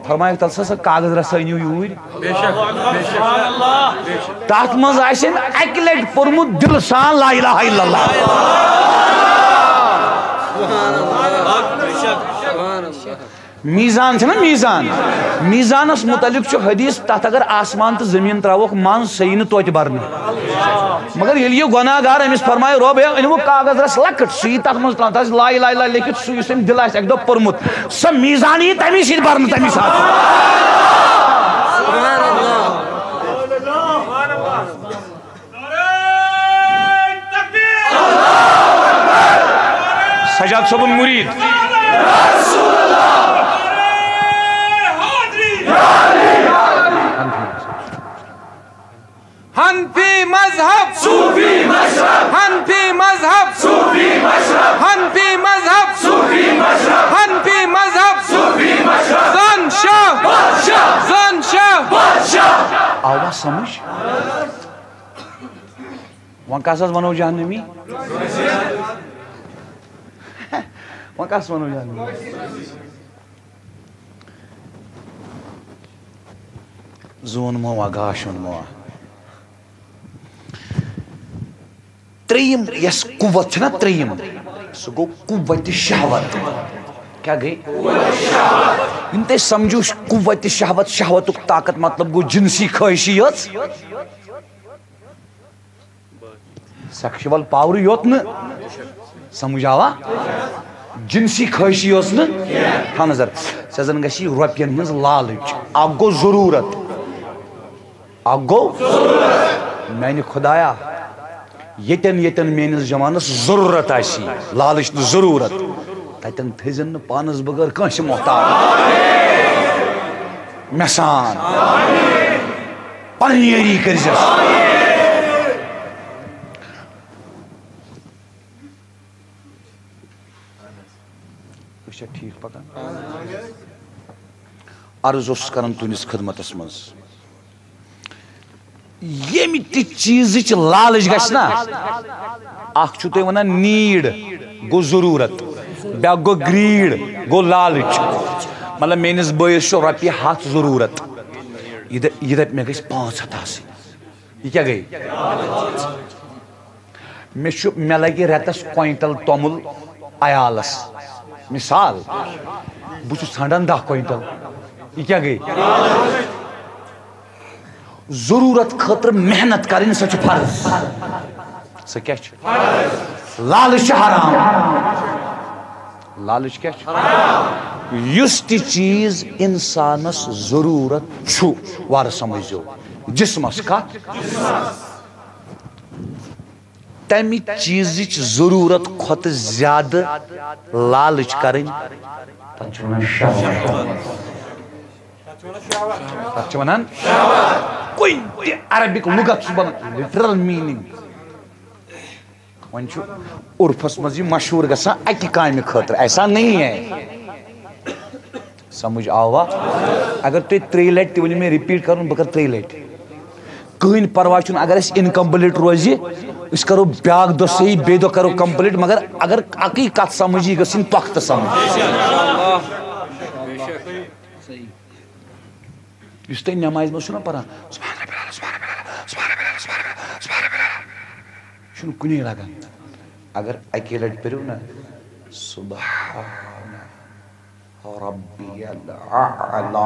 فرمایکھ، "تَلہٕ سا سۄ کاغذ رژھا أنِو یوٗرۍ۔" تتھ منٛز آسہِ أمۍ اکہِ لٹہِ پوٚرمُت دِلہٕ سان لا الہ الا اللہ۔ میزان چھُنہ میزان، میزانس متعلق چھُ حدیث، تتھ اگر آسمان تہٕ زٔمیٖن تراوکھ منٛز، سۄ یی نہٕ توتہِ برنہٕ۔ مگر ییٚلہِ یہِ گۄناہ گار أمِس فرمایہِ رۄب، ہے، أنِو کاغذ رژھ لۄکٕٹ، سُہ یی تتھ منٛز ترٛاونہٕ، تتھ آسہِ لا الہ الا اللہ لیکھِتھ، سُہ یُس أمۍ دِل آسہِ اکہِ دۄہ پوٚرمُت، سۄ میزان یی تمی سۭتۍ برنہٕ، تمی ساتہٕ۔ سجاد صٲبُن مُریٖد۔ حنفی مذہب، صوفی مشرب۔ حنفی مذہب، صوفی مشرب۔ حنفی مذہب، صوفی مشرب۔ حنفی مذہب، صوفی مشرب۔ زن شاہ، بادشاہ۔ زن شاہ، بادشاہ۔ آوا سمجھ؟ وۄنۍ کس حظ ونو جہنمی؟ وۄنۍ کس ونو جہنمی؟ زون موا، گاش اون موا۔ ترٛیٚیِم یۄس قوت چھِ نا، ترٛیٚیِم، سُہ گوٚو قوت شہوت۔ کیٛاہ گٔے؟ یِم تُہۍ سمجھو، قوت شہوت، شہوتُک طاقت مطلب گوٚو جنسی خٲہشی یٲژ۔ سیکشوَل پاورٕے یوت نہٕ، سمجھ آوا؟ جنسی خٲہشی یٲژ نہٕ۔ ہاں نظر، ژےٚ زن گژھی رۄپین ہٕنٛز لالٕچ۔ اکھ گوٚو ضروٗرت، اکھ گوٚو میانہِ خدایا، ییٚتٮ۪ن ییٚتٮ۪ن میٲنِس جوانس ضروٗرت آسی، لالٕچ تہٕ ضروٗرت، تتٮ۪ن تھٲیزٮ۪ن نہٕ پانس بغٲر کٲنٛسہِ محتاج۔ مےٚ سان پنٕنۍ یٲری کٔرزٮ۪س۔ أسۍ چھا ٹھیٖک پکان؟ عرض اوسُس کران تُہنٛدِس خدمتس منٛز، ییٚمہِ تہِ چیٖزٕچ لالٕچ گژھِ نا، اکھ چھُو تُہۍ ونان need، گوٚو ضروٗرت، بیٛاکھ گوٚو greed، گوٚو لالٕچ۔ مطلب، میٲنِس بٲیِس چھُ رۄپیہِ ہتھ ضروٗرت، یہِ دَ-، یہِ دَپہِ مےٚ گژھِ پانٛژھ ہتھ آسٕنۍ۔ یہِ کیٛاہ گٔے؟ مےٚ چھُ، مےٚ لگہِ رٮ۪تس کوینٹل توٚمُل عیالس۔ مثال، بہٕ چھُس ژھانڈان دَہ کوینٹل۔ یہِ کیٛاہ گٔے؟ ضروٗرت خٲطرٕ محنت کرٕنۍ، سۄ چھِ فرض۔ سۄ کیٛاہ چھِ؟ لالٕچ چھِ حرام۔ لالٕچ کیٛاہ چھِ؟ یُس تہِ چیٖز اِنسانس ضروٗرت چھُ، وارٕ سمجھزیو، جسمس کتھ؟ تمہِ چیٖزٕچ ضروٗرت کھۄتہٕ زیادٕ لالٕچ کرٕنۍ، تتھ چھِ ونان شہوت۔ تتھ چھِ ونان کُنہِ تہِ عربِک لُغت چھُ بنان literal meaning۔ وۄنۍ چھُ عرفس منٛز یہِ مشہوٗر گژھان اکہِ کامہِ خٲطرٕ، ایسا نہیں ہے۔ سمجھ آوا؟ اگر تُہۍ ترٛیٚیہِ لٹہِ تہِ ؤنِو مےٚ repeat کرُن، بہٕ کرٕ ترٛیٚیہِ لٹہِ۔ کٕہٕنۍ پرواے چھُنہٕ، اگر اَسہِ incomplete روزِ، أسۍ کرو بیٛاکھ دۄہ صحیح، بیٚیہِ دۄہ کرو complete، مگر اگر اَکٕے کتھ سمجھ یی گٔژھِنۍ پۄختہٕ سمجھ۔ یُس تُہۍ نمازِ منٛز چھُو نا پران، سبحان ربی الاعلیٰ، سبحان ربی الاعلیٰ، سبحان ربی الاعلیٰ، سبحان ربی الاعلیٰ، سبحان ربی الاعلیٰ، سبحان ربی الاعلیٰ، یہِ چھُنہٕ کُنے لگان۔ اگر اکی لٹہِ پٔرِو نا، سبحان ربی الاعلیٰ۔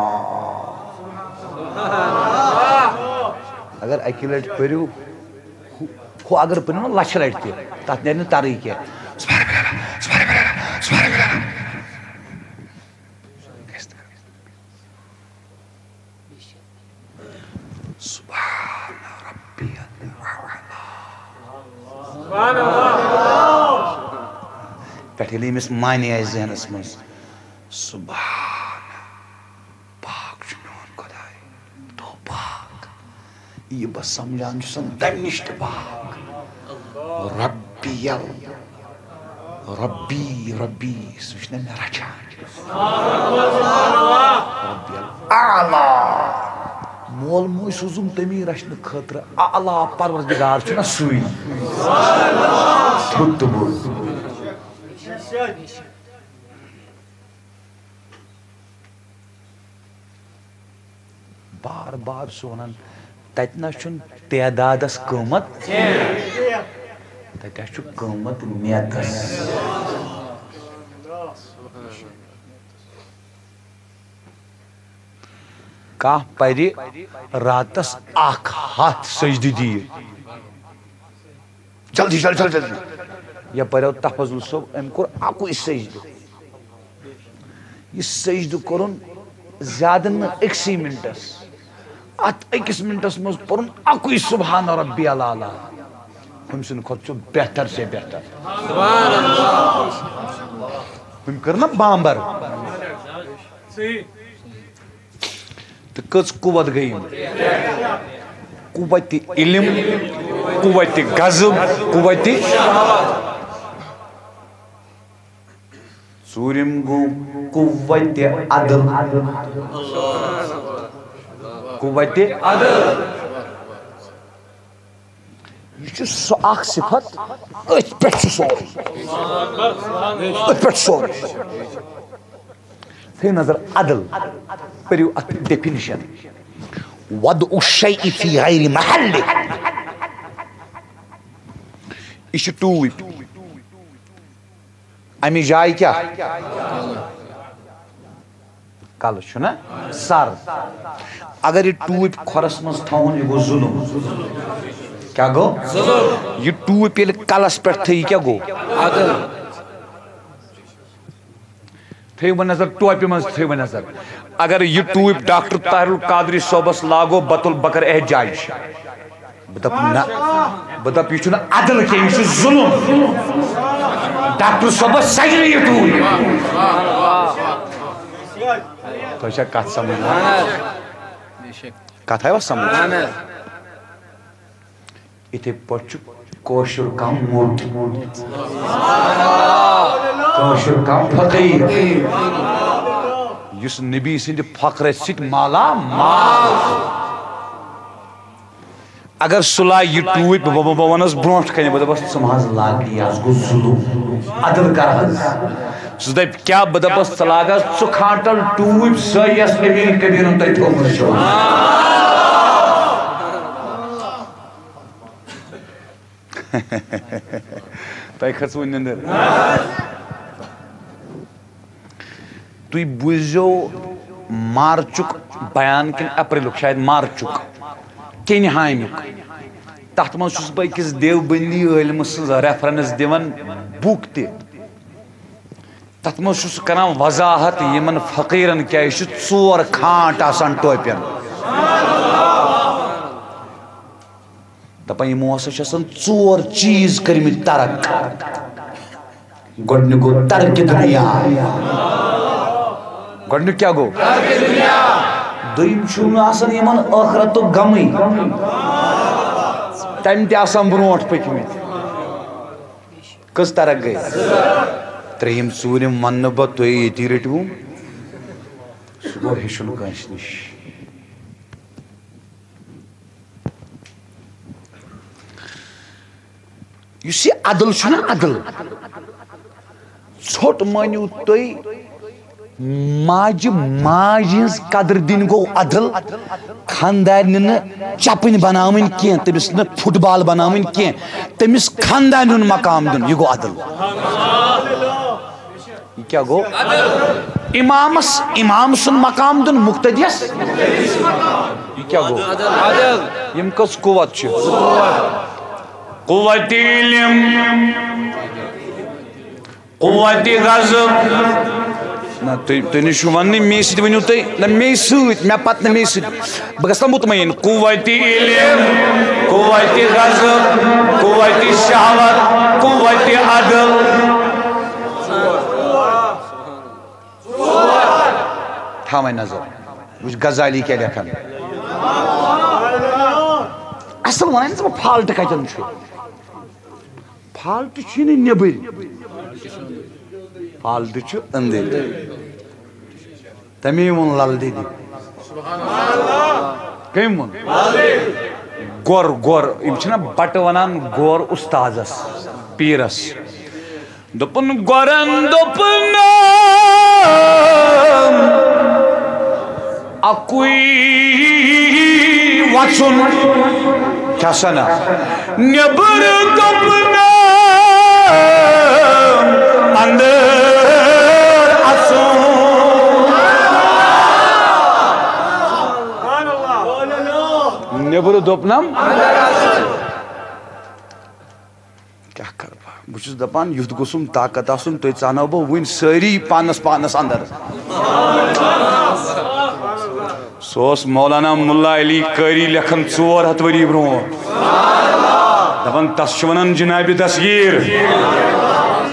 اگر اکی لٹہِ پٔرِو، ہُہ، ہُہ اگر پٔرِو نا لچھِ لٹہِ تہِ، تتھ نیرِ نہٕ ترٕے کینٛہہ۔ سبحان ربی الاعلیٰ، سبحان ربی الاعلیٰ، سبحان ربی الاعلیٰ۔ سبحان ربی الاعلیٰ۔ پٮ۪ٹھ ییٚلہِ أمِس معنی آسہِ ذہنس منٛز، سبحان، پاک چھُ میون خداے، تو پاک، یہِ بہٕ سمجھان چھُسن تمہِ نِش تہِ پاک۔ ربی ال ربی، ربی، سُہ چھُنہ مےٚ رچھان۔ ربی الاعلیٰ۔ مول موج سوٗزُم تٔمی رچھنہٕ خٲطرٕ۔ اعلیٰ پروردگار چھُنہ سُے۔ تھوٚد تہٕ بوٚڑ۔ بار بار چھُ وَنان، تَتہِ نہ چھُنہٕ تعدادَس قۭمَت، تَتہِ حظ چھُ قۭمَت نیتَس۔ کانٛہہ پَرِ راتَس اَکھ ہَتھ سجدٕ دِیہِ، جلدی، جلدی، جلدی، جلدی۔ یپٲرۍ آو تفضل صٲب، أمۍ کوٚر اَکُے سجدٕ۔ یہِ سجدٕ کوٚرُن زیادٕ نہٕ أکسٕے منٹس۔ اَتھ أکِس منٹس منٛز پوٚرُن اَکُے سبحان ربی الاعلیٰ۔ ہُمۍ سٕنٛدِ کھۄتہٕ چھُ بہتر سے بہتر۔ أمۍ کٔر نا بامبر۔ تہٕ کٔژ قوت گٔے یِم؟ قوت علم، قوت غضب، قوت۔ ژوٗرِم گوٚو قوت عدل۔ قوت عدل۔ یہِ چھُ سُہ اکھ صفت، أتھۍ پٮ۪ٹھ چھُ سورُے۔ أتھۍ پٮ۪ٹھ چھُ سورُے۔ تھٲیِو نظر عدل، پٔرِو اَتھ definition۔ وضع الشيء في غير محله۔ یہِ چھِ ٹوٗپۍ۔ اَمِچ جاے کیٛاہ؟ کلہٕ چھُنہ؟ سر۔ اگر یہِ ٹوٗپۍ کھۄرس منٛز تھاوُن، یہِ گوٚو ظُلُم۔ کیٛاہ گوٚو؟ ظُلُم۔ یہِ ٹوٗپۍ ییٚلہِ کلس پٮ۪ٹھ تھٲیِو، یہِ کیٛاہ گوٚو؟ عدل۔ تھٲیِو وۄنۍ نظر، ٹوپہِ منٛز تھٲیِو وۄنۍ نظر۔ اگر یہِ ٹوٗپۍ ڈاکٹر طاہر القادری صٲبس لاگو، بتُل بکر احتجاج۔ بہٕ دَپہٕ نہ، بہٕ دَپہٕ یہِ چھُنہٕ عدل کینٛہہ، یہِ چھُ ظُلُم۔ ڈاکٹر صٲبس سجہِ نہٕ یہِ ٹوٗپۍ۔ تۄہہِ چھا کتھ سمجھ؟ کتھ آیوا سمجھ؟ یِتھے پٲٹھۍ چھُ کٲشُر کانٛہہ موٚٹ، کٲشُر کانٛہہ فقیٖر، یُس نبی سٕنٛدِ فقرٕ سۭتۍ مالا مال۔ اگر سُہ لاگہِ یہِ ٹوٗپۍ، بہٕ، بہٕ، بہٕ وَنَس برونٛٹھ کَنہِ، بہٕ دَپَس، "ژٕ مہ حظ لاگ یہِ، یہِ حظ گوٚو ظُلُم، عدل کَر حظ۔" سُہ دَپہِ، "کیٛاہ؟" بہٕ دَپَس، "ژٕ لاگ حظ ژٕ کھانٛٹَل ٹوٗپۍ سۄ، یۄس امیٖر کبیٖرَن تۄہہِ تھٲومٕژ چھو۔" تۄہہِ کھٔژوٕ نِندٕر؟ تُہۍ بوٗزیو مارچُک بیان کِنہٕ اپریلُک، شاید مارچُک، کینہامیُک۔ تَتھ منٛز چھُس بہٕ أکِس دیوبندی عٲلمہٕ سٕنٛز ریفرنس دِوان، بُک تہِ۔ تَتھ منٛز چھُ سُہ کران وضاحت، یِمن فقیٖرن کیٛازِ چھِ ژور کھانٛٹ آسان ٹوپٮ۪ن۔ دَپان، یِمو ہسا چھِ آسان ژور چیٖز کٔرمٕتۍ ترک۔ گۄڈٕنیُک گوٚو ترک دُنیا۔ گۄڈٕنیُک کیٛاہ گوٚو؟ دوٚیِم چھُنہٕ آسان یِمن ٲخرتُک غمٕے۔ تَمہِ تہِ آسان برونٛٹھ پٔکمٕتۍ۔ کٔژ ترک گٔے؟ ترٛیٚیِم، ژوٗرِم وَنہٕ نہٕ بہٕ، تُہۍ ییٚتی رٔٹِو۔ سُہ گوٚو ہیٚچھُن کٲنٛسہِ نِش۔ یُس یہِ عدل چھُنہ عدل، ژھوٚٹ مٲنِو تُہۍ، ماجہِ ماجہِ ہٕنٛز قدر دِنۍ گوٚو عدل۔ خاندارنہِ نہٕ چپٕنۍ بناوٕنۍ کینٛہہ، تٔمِس نہٕ فٹ بال بناوٕنۍ کینٛہہ، تٔمِس خاندارنہِ ہُنٛد مقام دیُن، یہِ گوٚو عدل۔ یہِ کیٛاہ گوٚو؟ امامس، امام سُنٛد مقام دیُن مقتدیس۔ یہِ کیٛاہ گوٚو؟ یِم کٔژ قوت چھِ؟ قوت علم، قوت غضب۔ نہ، تُہۍ، تُہۍ نہٕ چھِو وَننٕے، مے سۭتۍ ؤنِو تُہۍ۔ نہ، مے سۭتۍ، مےٚ پَتہٕ نہٕ مے سۭتۍ۔ بہٕ گژھٕ نا مطمئن۔ قوت علم، قوت غضب، قوت شہوت، قوت عدل۔ تھاوٕنۍ نظر، وٕچھ غزالی کیٛاہ لیکھان۔ اصل وَنان ژٕ، فالٹ کَتٮ۪ن چھُ؟ فالٹ چھُے نہٕ نیٚبٕرۍ، فالٹ چھُ أنٛدٕرۍ۔ تَمے ووٚن لل دیدِ۔ کٔمۍ ووٚن؟ گۄر، گۄر۔ یِم چھِنہ بَٹہٕ وَنان گۄر اُستادَس، پیٖرَس۔ دوٚپُن گۄرَن دوٚپُن، اَکُے وَژُن۔ کیٛاہ سَنا؟ نیٚبرٕ دوٚپُن، اَندَر اَژُن۔ نیٚبرٕ دوٚپنَم۔ کیٛاہ کَرٕ بہٕ؟ بہٕ چھُس دَپان، یُتھ گوٚژھُم طاقت آسُن، تُہۍ ژانو بہٕ وٕنۍ سٲری پانَس پانَس اَندَر۔ سُہ اوس مولانا ملا علی قٲری لیکھان ژور ہَتھ ؤری برونٛٹھ۔ دَپان، تَس چھِ وَنان جنابِ دستگیٖر۔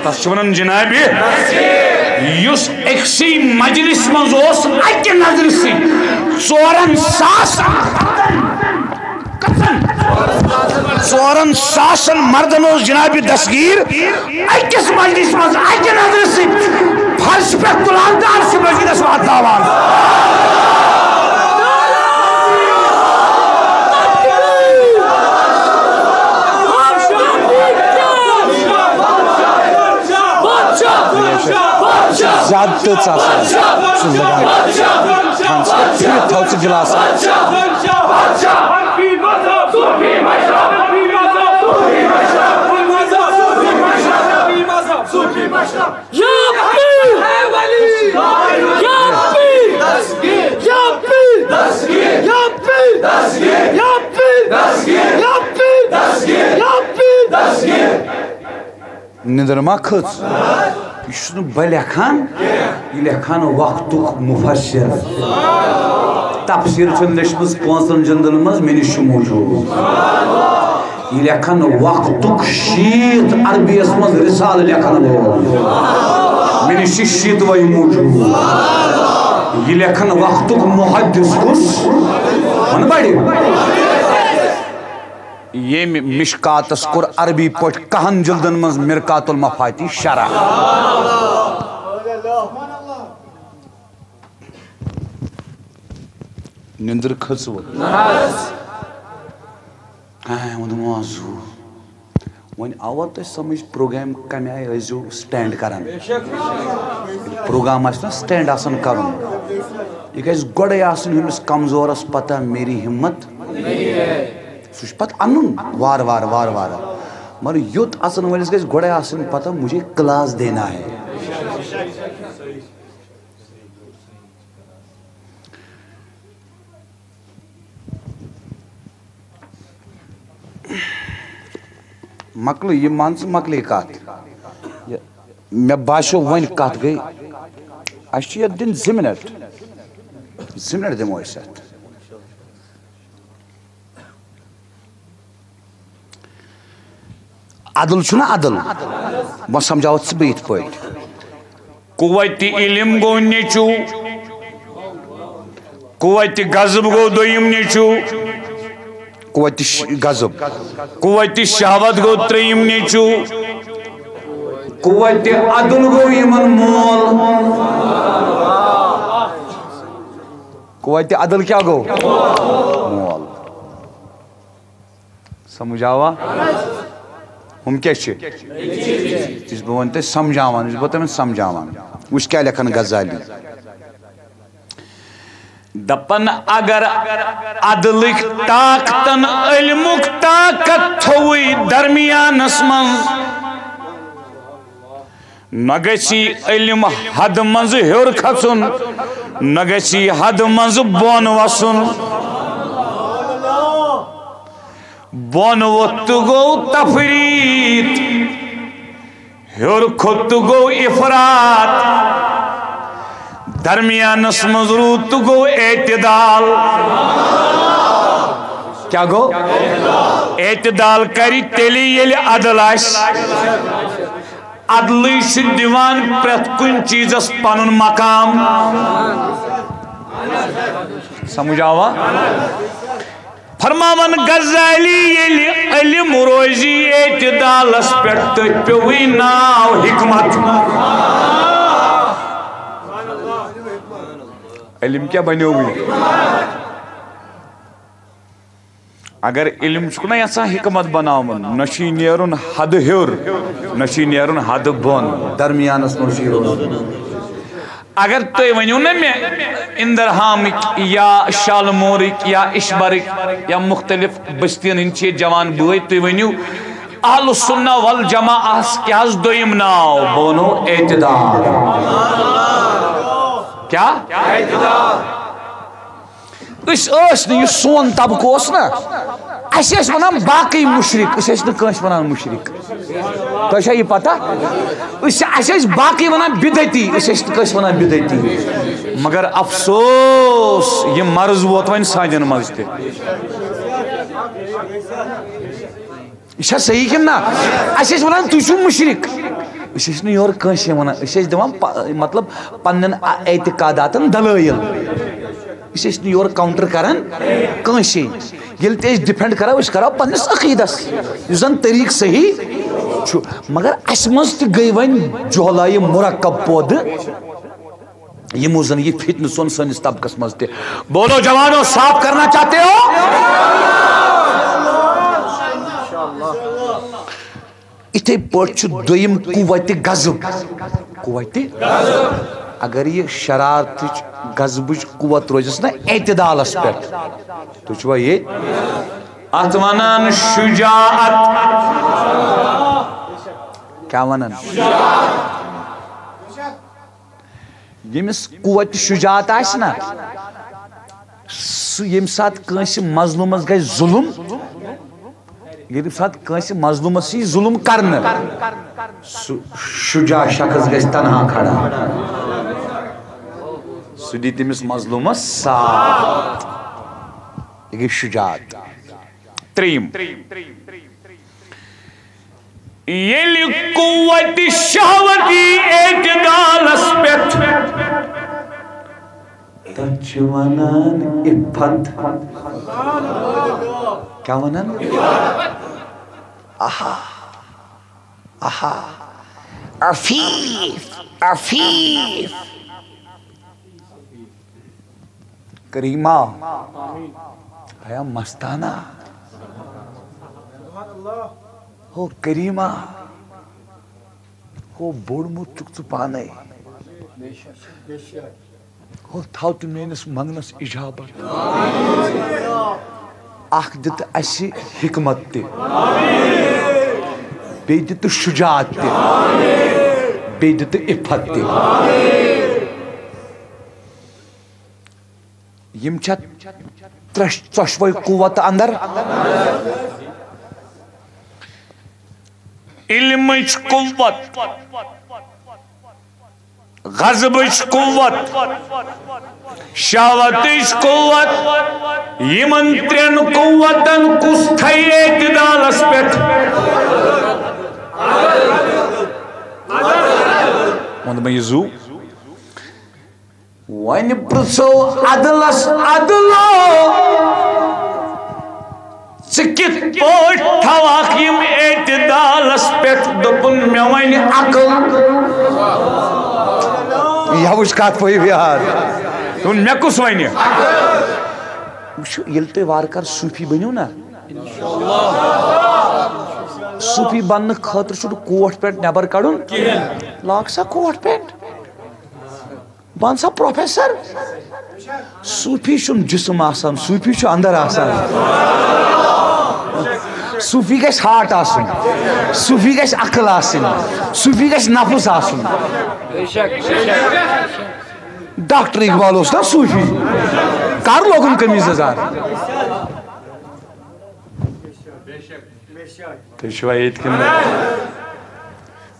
تَس چھِ وَنان جنابِ۔ یُس أکسٕے مجلس منٛز اوس اکہِ نظرِ سۭتۍ ژورن ساسن، کٔژن؟ ژورن ساسن مردن اوس جناب دستگیر أکِس مجلس منٛز اکہِ نظرِ سۭتۍ فرش پٮ۪ٹھ تُلان تہٕ عرشِ مجیدس واتناوان۔ زیادٕ تٔژ آسان۔ سُہ لگان۔ تھاو ژٕ گِلاس۔ یا پیر! یا پیر! یا پیر! یا پیر! یا پیر! یا پیر! یا پیر! نِندٕر ما کھٔژ؟ یہِ چھُس نہٕ بہٕ لیکھان، یہِ لیکھان وقتُک مُفسِر۔ تفسیٖر چھُنہٕ لیچھمٕژ پانٛژن جلدن منٛز، مےٚ نِش چھُ موٗجوٗد۔ یہِ لیکھان وقتُک شیٖتھ عربی یس منٛز رسالہٕ لیکھن وول۔ مےٚ نِش چھِ شیٖتوَے موٗجوٗد۔ یہِ لیکھان وقتُک محدث کُس؟ وَن بڑِ۔ ییٚمۍ مشکاتس کوٚر عربی پٲٹھۍ کہن جلدن منٛز مرقات المفاتیح شرح۔ نِندٕر کھٔژوٕ؟ ہاں، ووٚنُم، آ، زُو۔ وۄنۍ آوا تۄہہِ سمجھ پروگرام کمہِ آیہِ ٲسۍزیو stand کران؟ پروگرام آسہِ نا stand آسان کرُن، یہِ گژھِ گۄڈَے آسٕنۍ ہُمِس کمزورس پتہ میری ہمت۔ سُہ چھُ پتہٕ انُن وارٕ وارٕ، وارٕ وارٕ۔ مگر یوٚت اژن وٲلِس گژھِ گۄڈَے آسٕنۍ پتہ مجھے class دینا ہے۔ مۄکلٕے یہِ، مان ژٕ، مۄکلٕے کتھ۔ یہِ، مےٚ باسیو وۄنۍ کتھ گٔے، اسہِ چھِ یتھ دِنۍ زٕ منٹ۔ زٕ منٹ دِمو أسۍ اتھ۔ عدل چھُنہ عدل؟ وۄنۍ سمجھاوتھ ژٕ بہٕ یِتھ پٲٹھۍ۔ قوت علم گوٚو نیٚچوٗ، قوت غضب گوٚو دوٚیِم نیٚچوٗ، قوت ش-، غضب، قوت شہوت گوٚو ترٛیٚیِم نیٚچوٗ، قوت عدل گوٚو یِمن مول۔ قوت عدل کیٛاہ گوٚو؟ مول۔ سمجھ آوا؟ ہُم کیٛاہ چھِ؟ یُس بہٕ وۄنۍ تۄہہِ سمجھاوان، یُس بہٕ تۄہہِ وۄنۍ سمجھاوان۔ وٕچھ کیٛاہ لیکھان غزالی۔ دپان اگر عدلٕکۍ طاقتن علمُک طاقت تھووُے درمیانس منٛز، نہ گژھی علم حد منٛز ہیوٚر کھژُن، نہ گژھی حد منٛز بۄن وسُن۔ بۄن ووٚتھ تہٕ گوٚو تفریٖط، ہیوٚر کھوٚت تہٕ گوٚو افراط، درمیانس منٛز روٗد تہٕ گوٚو اعتدال۔ کیٛاہ گوٚو؟ اعتدال کرِ تیٚلہِ ییٚلہِ عدل آسہِ۔ عدلٕے چھُ دِوان پرٛٮ۪تھ کُنہِ چیٖزس پنُن مقام۔ سمجھ آوا؟ فرماوان غزالی، ییٚلہِ علم روزِ اعتدالس پٮ۪ٹھ، تٔتھۍ پیوٚوُے ناو حکمت۔ علم کیٛاہ بنیووُے؟ اگر علم چھُکھ نہ یژھان حکمت بناوُن، نہ چھُے نیرُن حدٕ ہیوٚر، نہ چھُے نیرُن حدٕ بۄن، درمیانس منٛز چھُے روزُن۔ اگر تُہۍ ؤنِو نہ مےٚ اندرہامٕکۍ یا شالمورٕکۍ یا اشبرٕکۍ یا مختلف بستین ہٕنٛدۍ چھِ ییٚتہِ جوان بٲے، تُہۍ ؤنِو اہل السنہ والجماعہس کیٛاہ حظ دوٚیِم ناو؟ بہٕ ونو اعتدال۔ کیٛاہ؟ أسۍ ٲسۍ نہٕ، یُس سون طبقہٕ اوس نہ، اَسہِ ٲسۍ وَنان باقٕے مُشرِک، أسۍ ٲسۍ نہٕ کٲنٛسہِ وَنان مُشرِک۔ تۄہہِ چھا یہِ پتہ؟ أسۍ، اَسہِ ٲسۍ باقٕے وَنان بِدعتی، أسۍ ٲسۍ نہٕ کٲنٛسہِ وَنان بِدعتی۔ مگر افسوس، یہِ مرض ووت وۄنۍ سانٮ۪ن منٛز تہِ۔ یہِ چھا صحیح کِنہٕ نہ؟ اَسہِ ٲسۍ وَنان، "تُہۍ چھِو مُشرِک۔" أسۍ ٲسۍ نہٕ یورٕ کٲنٛسے وَنان، أسۍ ٲسۍ دِوان پَ-، مطلب، پننٮ۪ن اعتقاداتن دلٲیِل۔ أسۍ ٲسۍ نہٕ یورٕ کاونٹر کران کٲنٛسے۔ ییٚلہِ تہِ أسۍ ڈِفینڈ کرو، أسۍ کرو پننِس عقیٖدس، یُس زن طریٖقہٕ صحیح چھُ۔ مگر اَسہِ منٛز تہِ گٔے وۄنۍ جہلایہِ مرکب پٲدٕ، یِمو زن یہِ فتنہٕ ژھُن سٲنِس طبقس منٛز تہِ۔ بولو جوانو، صاف کرنا چاہتے ہو؟ اِتھے پٲٹھۍ چھُ دوٚیِم قوتِ غضب۔ قوتِ، اگر یہِ شرارتٕچ، غضبٕچ قوت روزٮ۪س نہ اعتدالس پٮ۪ٹھ، تُہۍ چھِوا ییٚتہِ؟ اتھ ونان شجاعت۔ کیٛاہ ونان؟ ییٚمِس قوتِ شجاعت آسہِ نا، سُہ ییٚمہِ ساتہٕ کٲنٛسہِ مظلوٗمس گژھِ ظُلُم، ییٚمہِ ساتہٕ کٲنٛسہِ مظلوٗمس یی ظُلُم کرنہٕ، سُہ شجاع شخص گژھِ تنہا کھڑا، سُہ دی تٔمِس مظلوٗمس ساتھ۔ یہِ گٔے شجاعت۔ ترٛیٚیِم، ییٚلہِ قوتِ شہوتی اعتدالس پٮ۪ٹھ، تتھ چھِ ونان عفت۔ کیٛاہ ونان؟ آہا، آہا، عفیف، عفیف۔ کریمہ، آیا مستانہ۔ ہو کریمہ، ہو بوٚڑمُت چھُکھ ژٕ پانے۔ ہو تھاو تہٕ میٲنِس منگنس اجابت۔ اکھ دِ تہٕ اسہِ حکمت تہِ، بیٚیہِ دِ تہٕ شجاعت تہِ، بیٚیہِ دِ تہٕ عفت تہِ۔ یِم چھا ترٛش-، ژۄشوَے قوت اندر؟ علمٕچ قوت، غضبٕچ قوت، شہوتٕچ قوت، یِمن ترٛٮ۪ن قوتن کُس تھایہِ اعتدالس پٮ۪ٹھ؟ ووٚن دوٚپمَے یہِ زُو۔ وۄنۍ پرژھو عدلس، عدلو، ژٕ کِتھ پٲٹھۍ تھاوکھ یِم اعتدالس پٮ۪ٹھ؟ دوٚپُن، مےٚ وَنہِ عقل۔ یہِ وٕچھ کتھ پٲوۍ یاد۔ دوٚپُن، مےٚ کُس وَنہِ؟ وٕچھِو، ییٚلہِ تُہۍ وارٕ کارٕ صوٗفی بٔنِو نا، صوٗفی بننہٕ خٲطرٕ چھُنہٕ کوٹ پینٹ نٮ۪بر کڑُن۔ لاگ سا کوٹ پینٹ۔ بن سا پروفیسر۔ صوفی چھُنہٕ جسم آسان، صوفی چھُ اندر آسان۔ صوفی گژھِ ہارٹ آسُن، صوفی گژھِ عقل آسٕنۍ، صوفی گژھِ نفس آسُن۔ ڈاکٹر اقبال اوس نا صوفی، کر لوگُن قمیٖض یزار؟ تُہۍ چھِوا ییٚتہِ کِنہٕ نہ؟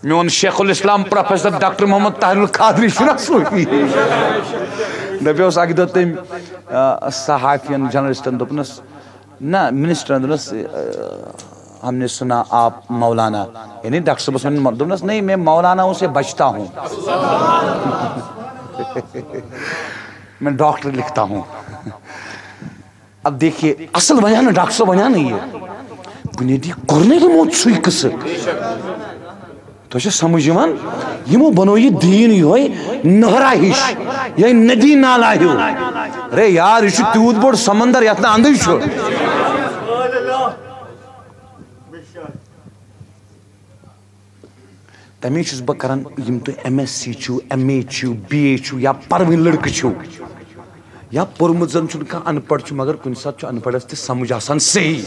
میون شیخ الاسلام پروفیسر ڈاکٹر محمد طاہر القادری چھُنہ صوفی۔ دَپیوس اَکہِ دۄہ تٔمۍ، آ، صحافین، جرنلسٹن دوٚپنَس، نہ، منسٹرن دوٚپنَس، آ، "ہم نے سنا آپ مولانا"، یعنی ڈاکٹر صٲبَس وَنان، دوٚپنَس، "نہیں، میں مولانا ہوں سے بچتا ہوں، میں ڈاکٹر لکھتا ہوں۔" اب دیکھیے، اصل ونیا نہٕ ڈاکٹر صٲب، ونیا نہٕ یہِ۔ بنیٲدی کوٚر نہٕ یِمو سُے قصہٕ۔ تۄہہِ چھا سمجھ یِوان؟ یِمو بنوو یہِ دیٖن یِہوٚے نہرا ہِش، یِہوٚے ندی نالا ہیوٗ۔ رے یار، یہِ چھُ تیوٗت بوٚڑ سمندر، یتھ نہٕ اندٕے چھُ۔ تَمے چھُس بہٕ کران، یِم تُہۍ ایم ایس سی چھِو، ایم اے چھِو، بی اے چھِو یا پَرٕ وٕنۍ لٔڑکہٕ چھِو یا پوٚرمُت زَن چھُنہٕ کانٛہہ، اَن پَڑھ چھُ، مگر کُنہِ ساتہٕ چھُ اَن پَڑھَس تہِ سَمٕجھ آسان صحیح۔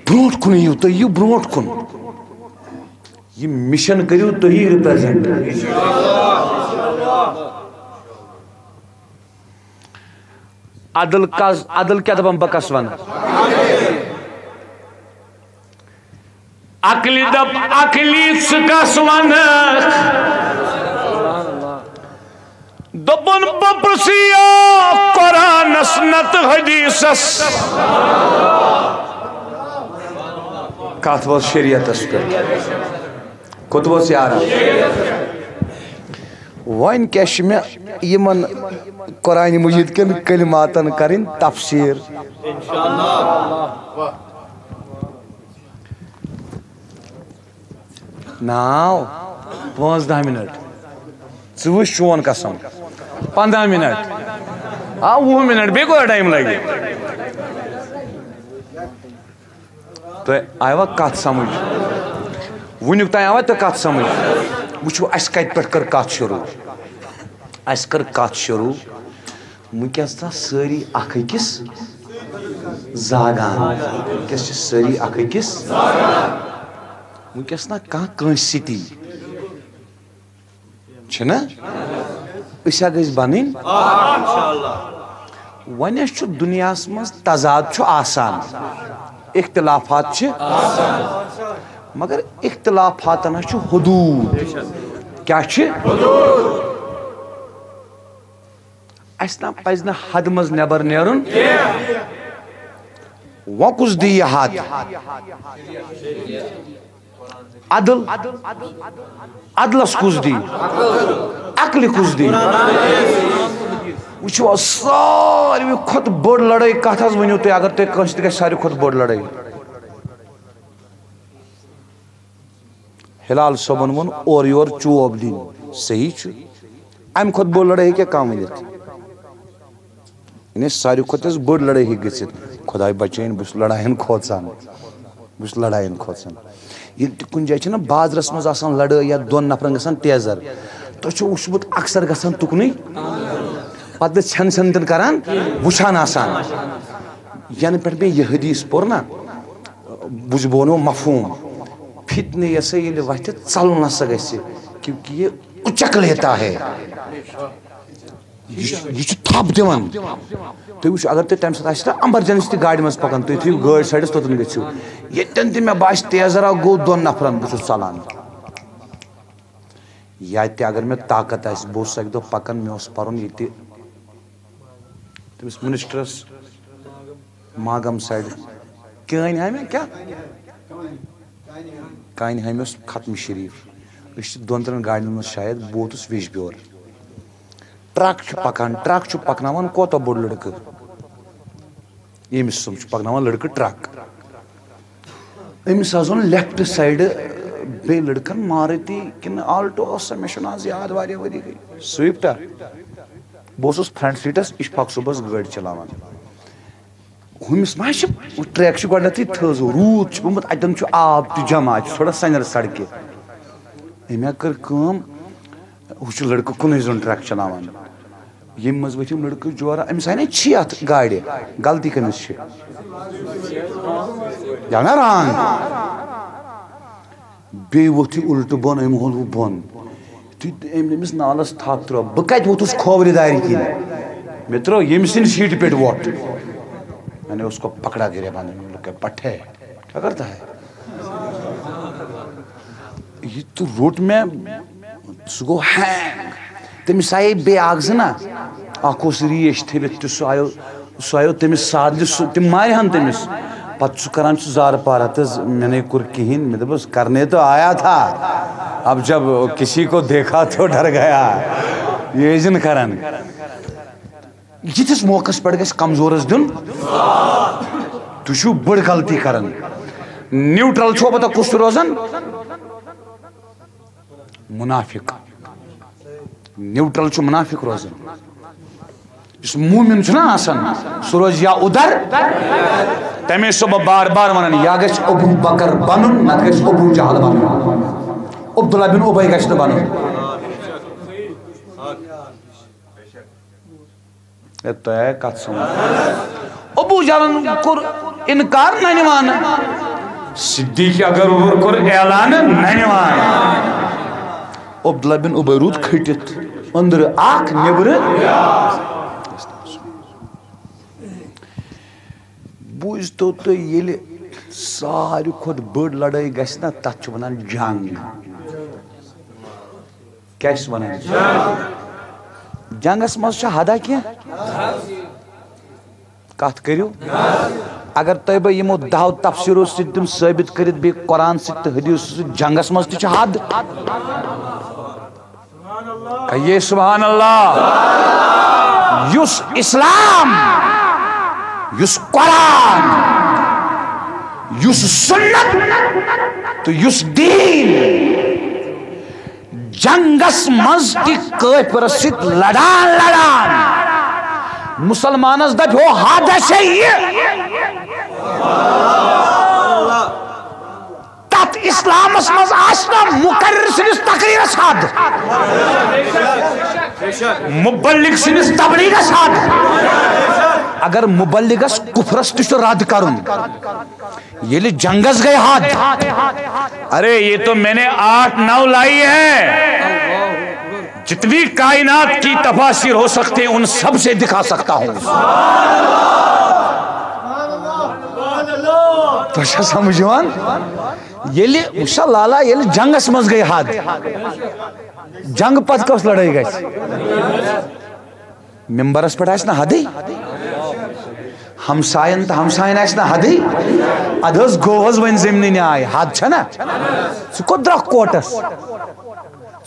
برونٛٹھ کُن یِیِو تُہۍ، یِیِو برونٛٹھ کُن۔ یہِ مِشن کٔرِو تُہی رِپریزنٹ۔ عدل کس، عدل کیٛاہ دَپان بہٕ کس وَنہٕ؟ عقلہِ دپ، عقلی ژٕ کس ونکھ؟ دوٚپُن، بہٕ پرٛژھٕ یو قرآنس نتہٕ حدیثس۔ کتھ وٲژ شریعتس پٮ۪ٹھ؟ خطبس یارا۔ وۄنۍ کیٛاہ چھِ مےٚ یِمن قرآن مجید کٮ۪ن کلماتن کرٕنۍ تفسیٖر؟ ناو پانٛژھ دَہ منٹ۔ ژٕ وٕچھ چون قسم۔ پنٛداہ منٹ۔ آ، وُہ منٹ، بیٚیہِ کوٗتاہ ٹایم لگہِ؟ تۄہہِ آیوا کتھ سمجھ؟ وٕنیُک تام آوا تۄہہِ کتھ سمجھ؟ وٕچھِو، اسہِ کتہِ پٮ۪ٹھ کٔر کتھ شروع؟ اسہِ کٔر کتھ شروع، وٕنکیٚس چھا سٲری اکھ أکِس زاگان؟ وٕنکیٚس چھِ سٲری اکھ أکِس، وٕنکیٚس نا کانٛہہ کٲنٛسہِ سۭتی۔ چھِنہ؟ أسۍ ہا گٔژھۍ بنٕنۍ۔ وۄنۍ اَسہِ چھُ دُنیاہَس منٛز تضاد چھُ آسان، اختلافات چھِ، مگر اختلافاتَن ہا چھُ حدوٗد۔ کیٛاہ چھِ؟ اَسہِ نہ پَزِ نہٕ حد منٛز نٮ۪بر نیرُن۔ وۄنۍ کُس دی یہِ حد؟ عدل، عدلس کُس دی؟ عقلہِ کُس دی؟ وٕچھِو حظ، ساروی کھۄتہٕ بٔڑ لڑٲے کتھ حظ ؤنِو تُہۍ، اگر تۄہہِ کٲنٛسہِ تہِ گژھِ ساروی کھۄتہٕ بٔڑ لڑٲے؟ ہلال صٲبن ووٚن اورٕ یور چوب دِنۍ، صحیح چھُ۔ امہِ کھۄتہٕ بٔڑ لڑٲے ہیٚکیٛاہ کانٛہہ ؤنِتھ؟ یعنی ساروی کھۄتہٕ یۄس بٔڑ لڑٲے ہیٚکہِ گٔژھِتھ، خۄداے بچٲیِن، بہٕ چھُس لڑاین کھوژان، بہٕ چھُس لڑاین کھوژان۔ ییٚلہِ تہِ کُنہِ جایہِ چھِنہ بازرس منٛز آسان لڑٲے یا دۄن نفرن گژھان تیزر، تۄہہِ چھُو وٕچھمُت اکثر گژھان تُکنُے، پتہٕ نہٕ ژھٮ۪ن ژھٮ۪ن تِن کران، وٕچھان آسان۔ ینہٕ پٮ۪ٹھ مےٚ یہِ حدیث پوٚر نہ، بوٗزِ بہٕ وَنو مفہوٗم، فتنہٕ یہِ ہسا ییٚلہِ وَتھِ ژَلُن ہسا گژھِ، کیونکہ یہِ اُچک لیتا ہے۔ یہِ چھُ، یہِ چھُ تھپھ دِوان۔ تُہۍ وٕچھِو، اگر تُہۍ تَمہِ ساتہٕ آسہِ نا ایمرجنسی تہِ گاڑِ منٛز پَکان، تُہۍ تھٲیِو گٲڑۍ سایڈَس، توٚتَن گٔژھِو۔ ییٚتٮ۪ن تہِ مےٚ باسہِ تیزَرا گوٚو دۄن نفرَن، بہٕ چھُس ژَلان۔ یا تہِ اگر مےٚ طاقت آسہِ، بہٕ اوسُس اَکہِ دۄہ پَکان، مےٚ اوس پَرُن ییٚتہِ تٔمِس منسٹرَس ماگم سایڈٕ۔ کٲنۍ ہامہِ کیٛاہ؟ کانہِ ہامہِ اوس ختم شریف۔ أسۍ چھِ دۄن ترٛٮ۪ن گاڑٮ۪ن منٛز شاید، بہٕ ووتُس ویٚجبیور۔ ٹرک چھُ پکان، ٹرک چھُ پکناوان کوتاہ بوٚڑ لڑکہٕ؟ ییٚمِس سُم چھُ پکناوان لڑکہٕ ٹرک۔ أمِس حظ اوٚن لیفٹ سایڈٕ بیٚیہِ لڑکن ماروتی کِنہٕ آلٹو ٲس سۄ، مےٚ چھُنہٕ آز یاد، واریاہ ؤری گٔے۔ سوئفٹا۔ بہٕ اوسُس فرنٹ سیٹس، اشفاق صٲبس گٲڑۍ چلاوان۔ ہُمِس ما چھِ ٹریک چھِ گۄڈٕنیتھٕے تھٔز، روٗد چھُ گوٚمُت، اَتٮ۪ن چھُ آب تہِ جمع، اَتہِ چھُ تھوڑا سَنٮ۪ر سڑکہِ۔ أمۍ ہا کٔر کٲم، ہُہ چھُ لڑکہٕ کُنُے زوٚن ٹریک چلاوان۔ ییٚمہِ منٛز ؤتھۍ یِم لڑکہٕ جورا، أمِس آیہِ نا چھی اَتھ گاڑِ، غلطی کٔمِس چھِ؟ یا نا رانگ؟ بیٚیہِ ووٚتھ یہِ اُلٹہٕ بۄن، أمۍ ہول ہُہ بۄن۔ یُتھُے أمۍ أمِس نالَس تھپھ ترٲو، بہٕ کَتہِ ووٚتھُس کھوورِ دارِ کِنۍ؟ مےٚ ترٲو ییٚمہِ سٕنٛدِ سیٖٹہِ پٮ۪ٹھ وۄٹھ۔ میں نے اس کو پکڑا گرے باندھے، میں نے کہا، "پٹھے، کیا کرتا ہے؟" یہِ تہٕ روٚٹ مےٚ، سُہ گوٚو ہینگ۔ تٔمِس آیے بیٚیہِ اکھ زٕ نا، اکھ اوس ریش تھٲوِتھ تہٕ سُہ آیو، سُہ آیو تٔمِس سادلہِ، سُہ، تِم مارِ ہن تٔمِس۔ پتہٕ چھُ کران سُہ زارٕ پار، ہتہٕ حظ، مےٚ نے کوٚر کِہیٖنۍ، مےٚ دوٚپُس، "کرنے تو آیا تھا، اب جب کسی کو دیکھا تو ڈر گیا"۔ یہِ ٲسۍ زِن کران۔ یِتھِس موقعس پٮ۪ٹھ گژھِ کمزورس دیُن۔ تُہۍ چھِو بٔڑ غلطی کران۔ نیوٹرل چھُوا پتہ کُس چھُ روزان؟ منافق۔ نیوٹرل چھُ منافق روزان۔ یُس مومن چھُنہ آسان، سُہ روزِ یا اُدر۔ تَمے چھُسو بہٕ بار بار وَنان، یا گژھِ ابو بکر بَنُن، نَتہٕ گژھِ ابو جہل بَنُن۔ عبداللہ بن ابی گژھِ نہٕ بَنُن۔ ہے، تۄہہِ آیہِ کتھ سمجھ؟ ابو جہلن کوٚر انکار ننہِ وانہٕ۔ صدیق اکبر کوٚر اعلان ننہِ وانہٕ۔ عبداللہ بن ابی روٗد کھٔٹِتھ، أنٛدرٕ اکھ، نیٚبرٕ۔ بوٗزتو تُہۍ، ییٚلہِ ساروی کھۄتہٕ بٔڑ لڑٲے گژھِ نا، تتھ چھِ ونان جنگ۔ کیٛاہ چھِ وَنان؟ جنٛگَس منٛز چھا حدا کینٛہہ؟ کَتھ کٔرِو۔ اگر تۄہہِ بہٕ یِمو دَہو تفسیٖرو سۭتۍ تِم ثٲبت کٔرِتھ بیٚیہِ قرآن سۭتۍ تہٕ حدیث سۭتۍ، جنگس منٛز تہِ چھِ حد۔ کہیے سبحان اللہ۔ یُس اسلام، یُس قرآن، یُس سنت تہٕ یُس دین جنگس منٛز تہِ کٲفرس سۭتۍ لڑان لڑان مسلمانس دپہِ ہو حد چھے یہِ، تتھ اسلامس منٛز آسہِ نہٕ مقرر سٕنٛدِس تقریرس حد، مبلغ سٕنٛدِس تبلیغس حد۔ اگر مبلغس کفرس تہِ چھُ رد کرُن، ییٚلہِ جنگس گٔے حد، ارے یہ تو میں نے آٹھ نو لائی ہے، جتنی کائنات کی تفاسیر ہو سکتے ہیں ان سب سے دکھا سکتا ہوں۔ تۄہہِ چھا سمجھ یِوان؟ ییٚلہِ وٕچھ سا لالا، ییٚلہِ جنگس منٛز گٔے حد، جنگ پتہٕ کۄس لڑٲے گژھِ؟ ممبرس پٮ۪ٹھ آسہِ نہٕ حدٕے، ہمساین تہٕ ہمساین آسہِ نہٕ حدٕے۔ ادٕ حظ گوٚو حظ وۄنۍ زمینہِ نیاے، حد چھنا؟ ژٕ کوٚت درٛاکھ کوٹس؟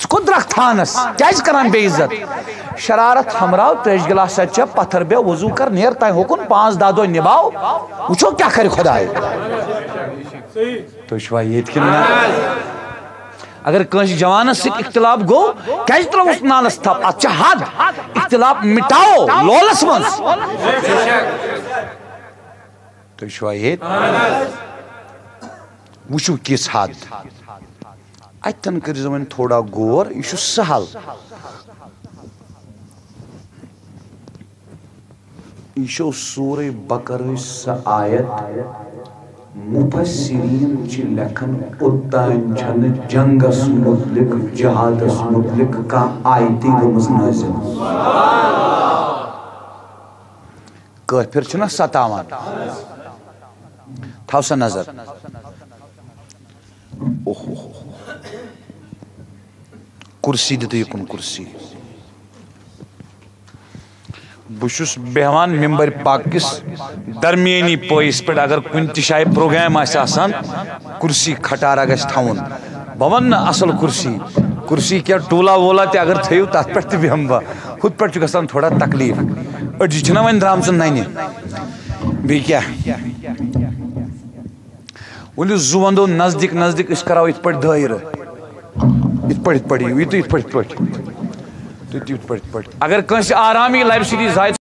ژٕ کوٚت درٛاکھ تھانس؟ کیازِ کران بے عزت؟ شرارت ہمراو، تریش گلاس سۭتۍ چےٚ، پتھر بیٚہہ، وضو کر، نیر تانۍ ہوکُن، پانٛژھ دہ دۄہ نباو، وٕچھو کیٛاہ کرِ خداے۔ تُہۍ چھِوا ییٚتہِ کِنہٕ نہ؟ اگر کٲنٛسہِ جوانس سۭتۍ اختلاف گوٚو، کیازِ ترٛاوُس نالس تھپھ؟ اتھ چھِ حد۔ اختلاف مٹاو لولس منٛز۔ تُہۍ چھِوا ییٚتہِ؟ وٕچھِو کِژھ حد۔ اتٮ۪ن کٔرۍزیو وۄنۍ تھوڑا غور، یہِ چھُ سہل۔ یہِ چھو سورہ بقرٕچ سۄ آیت، مفسرین چھِ لیکھان، اوٚتام چھنہٕ جنگس متعلق، جہادس متعلق کانٛہہ آیتی گٔمٕژ نٲزِل۔ کٲفِر چھِنہ ستاوان۔ تھاو سا نظر۔ اوہ، اوہ، اوہ۔ کرسی دِتو یہِ کُن، کرسی۔ بہٕ چھُس بیٚہوان ممبر پاک کِس درمیٲنی پٲیِس پٮ۪ٹھ۔ اگر کُنہِ تہِ جایہِ پروگرام آسہِ آسان، کرسی کھٹارا گژھِ تھاوُن۔ بہٕ وَنہٕ نہٕ اصل کرسی، کرسی کیٛاہ ٹوٗلا وولا تہِ اگر تھٲیِو، تَتھ پٮ۪ٹھ تہِ بیٚہمہٕ بہٕ۔ ہُتھ پٮ۪ٹھ چھُ گژھان تھوڑا تکلیٖف، أڈجہِ چھِنہ وۄنۍ درٛامژٕ نَنہِ۔ بیٚیہِ کیٛاہ؟ ؤلِو زٕ وَندو نزدیٖک نزدیٖک، أسۍ کَرو یِتھ پٲٹھۍ دٲیرٕ۔ یِتھ پٲٹھۍ، یِتھ پٲٹھۍ یِیِو، یِتھ، یِتھ پٲٹھۍ، یِتھ پٲٹھۍ۔ تُہۍ تہِ یِتھ پٲٹھۍ، یِتھ پٲٹھۍ۔ اگر کٲنٛسہِ آرام یی، لَبہِ سۭتی زایہِ۔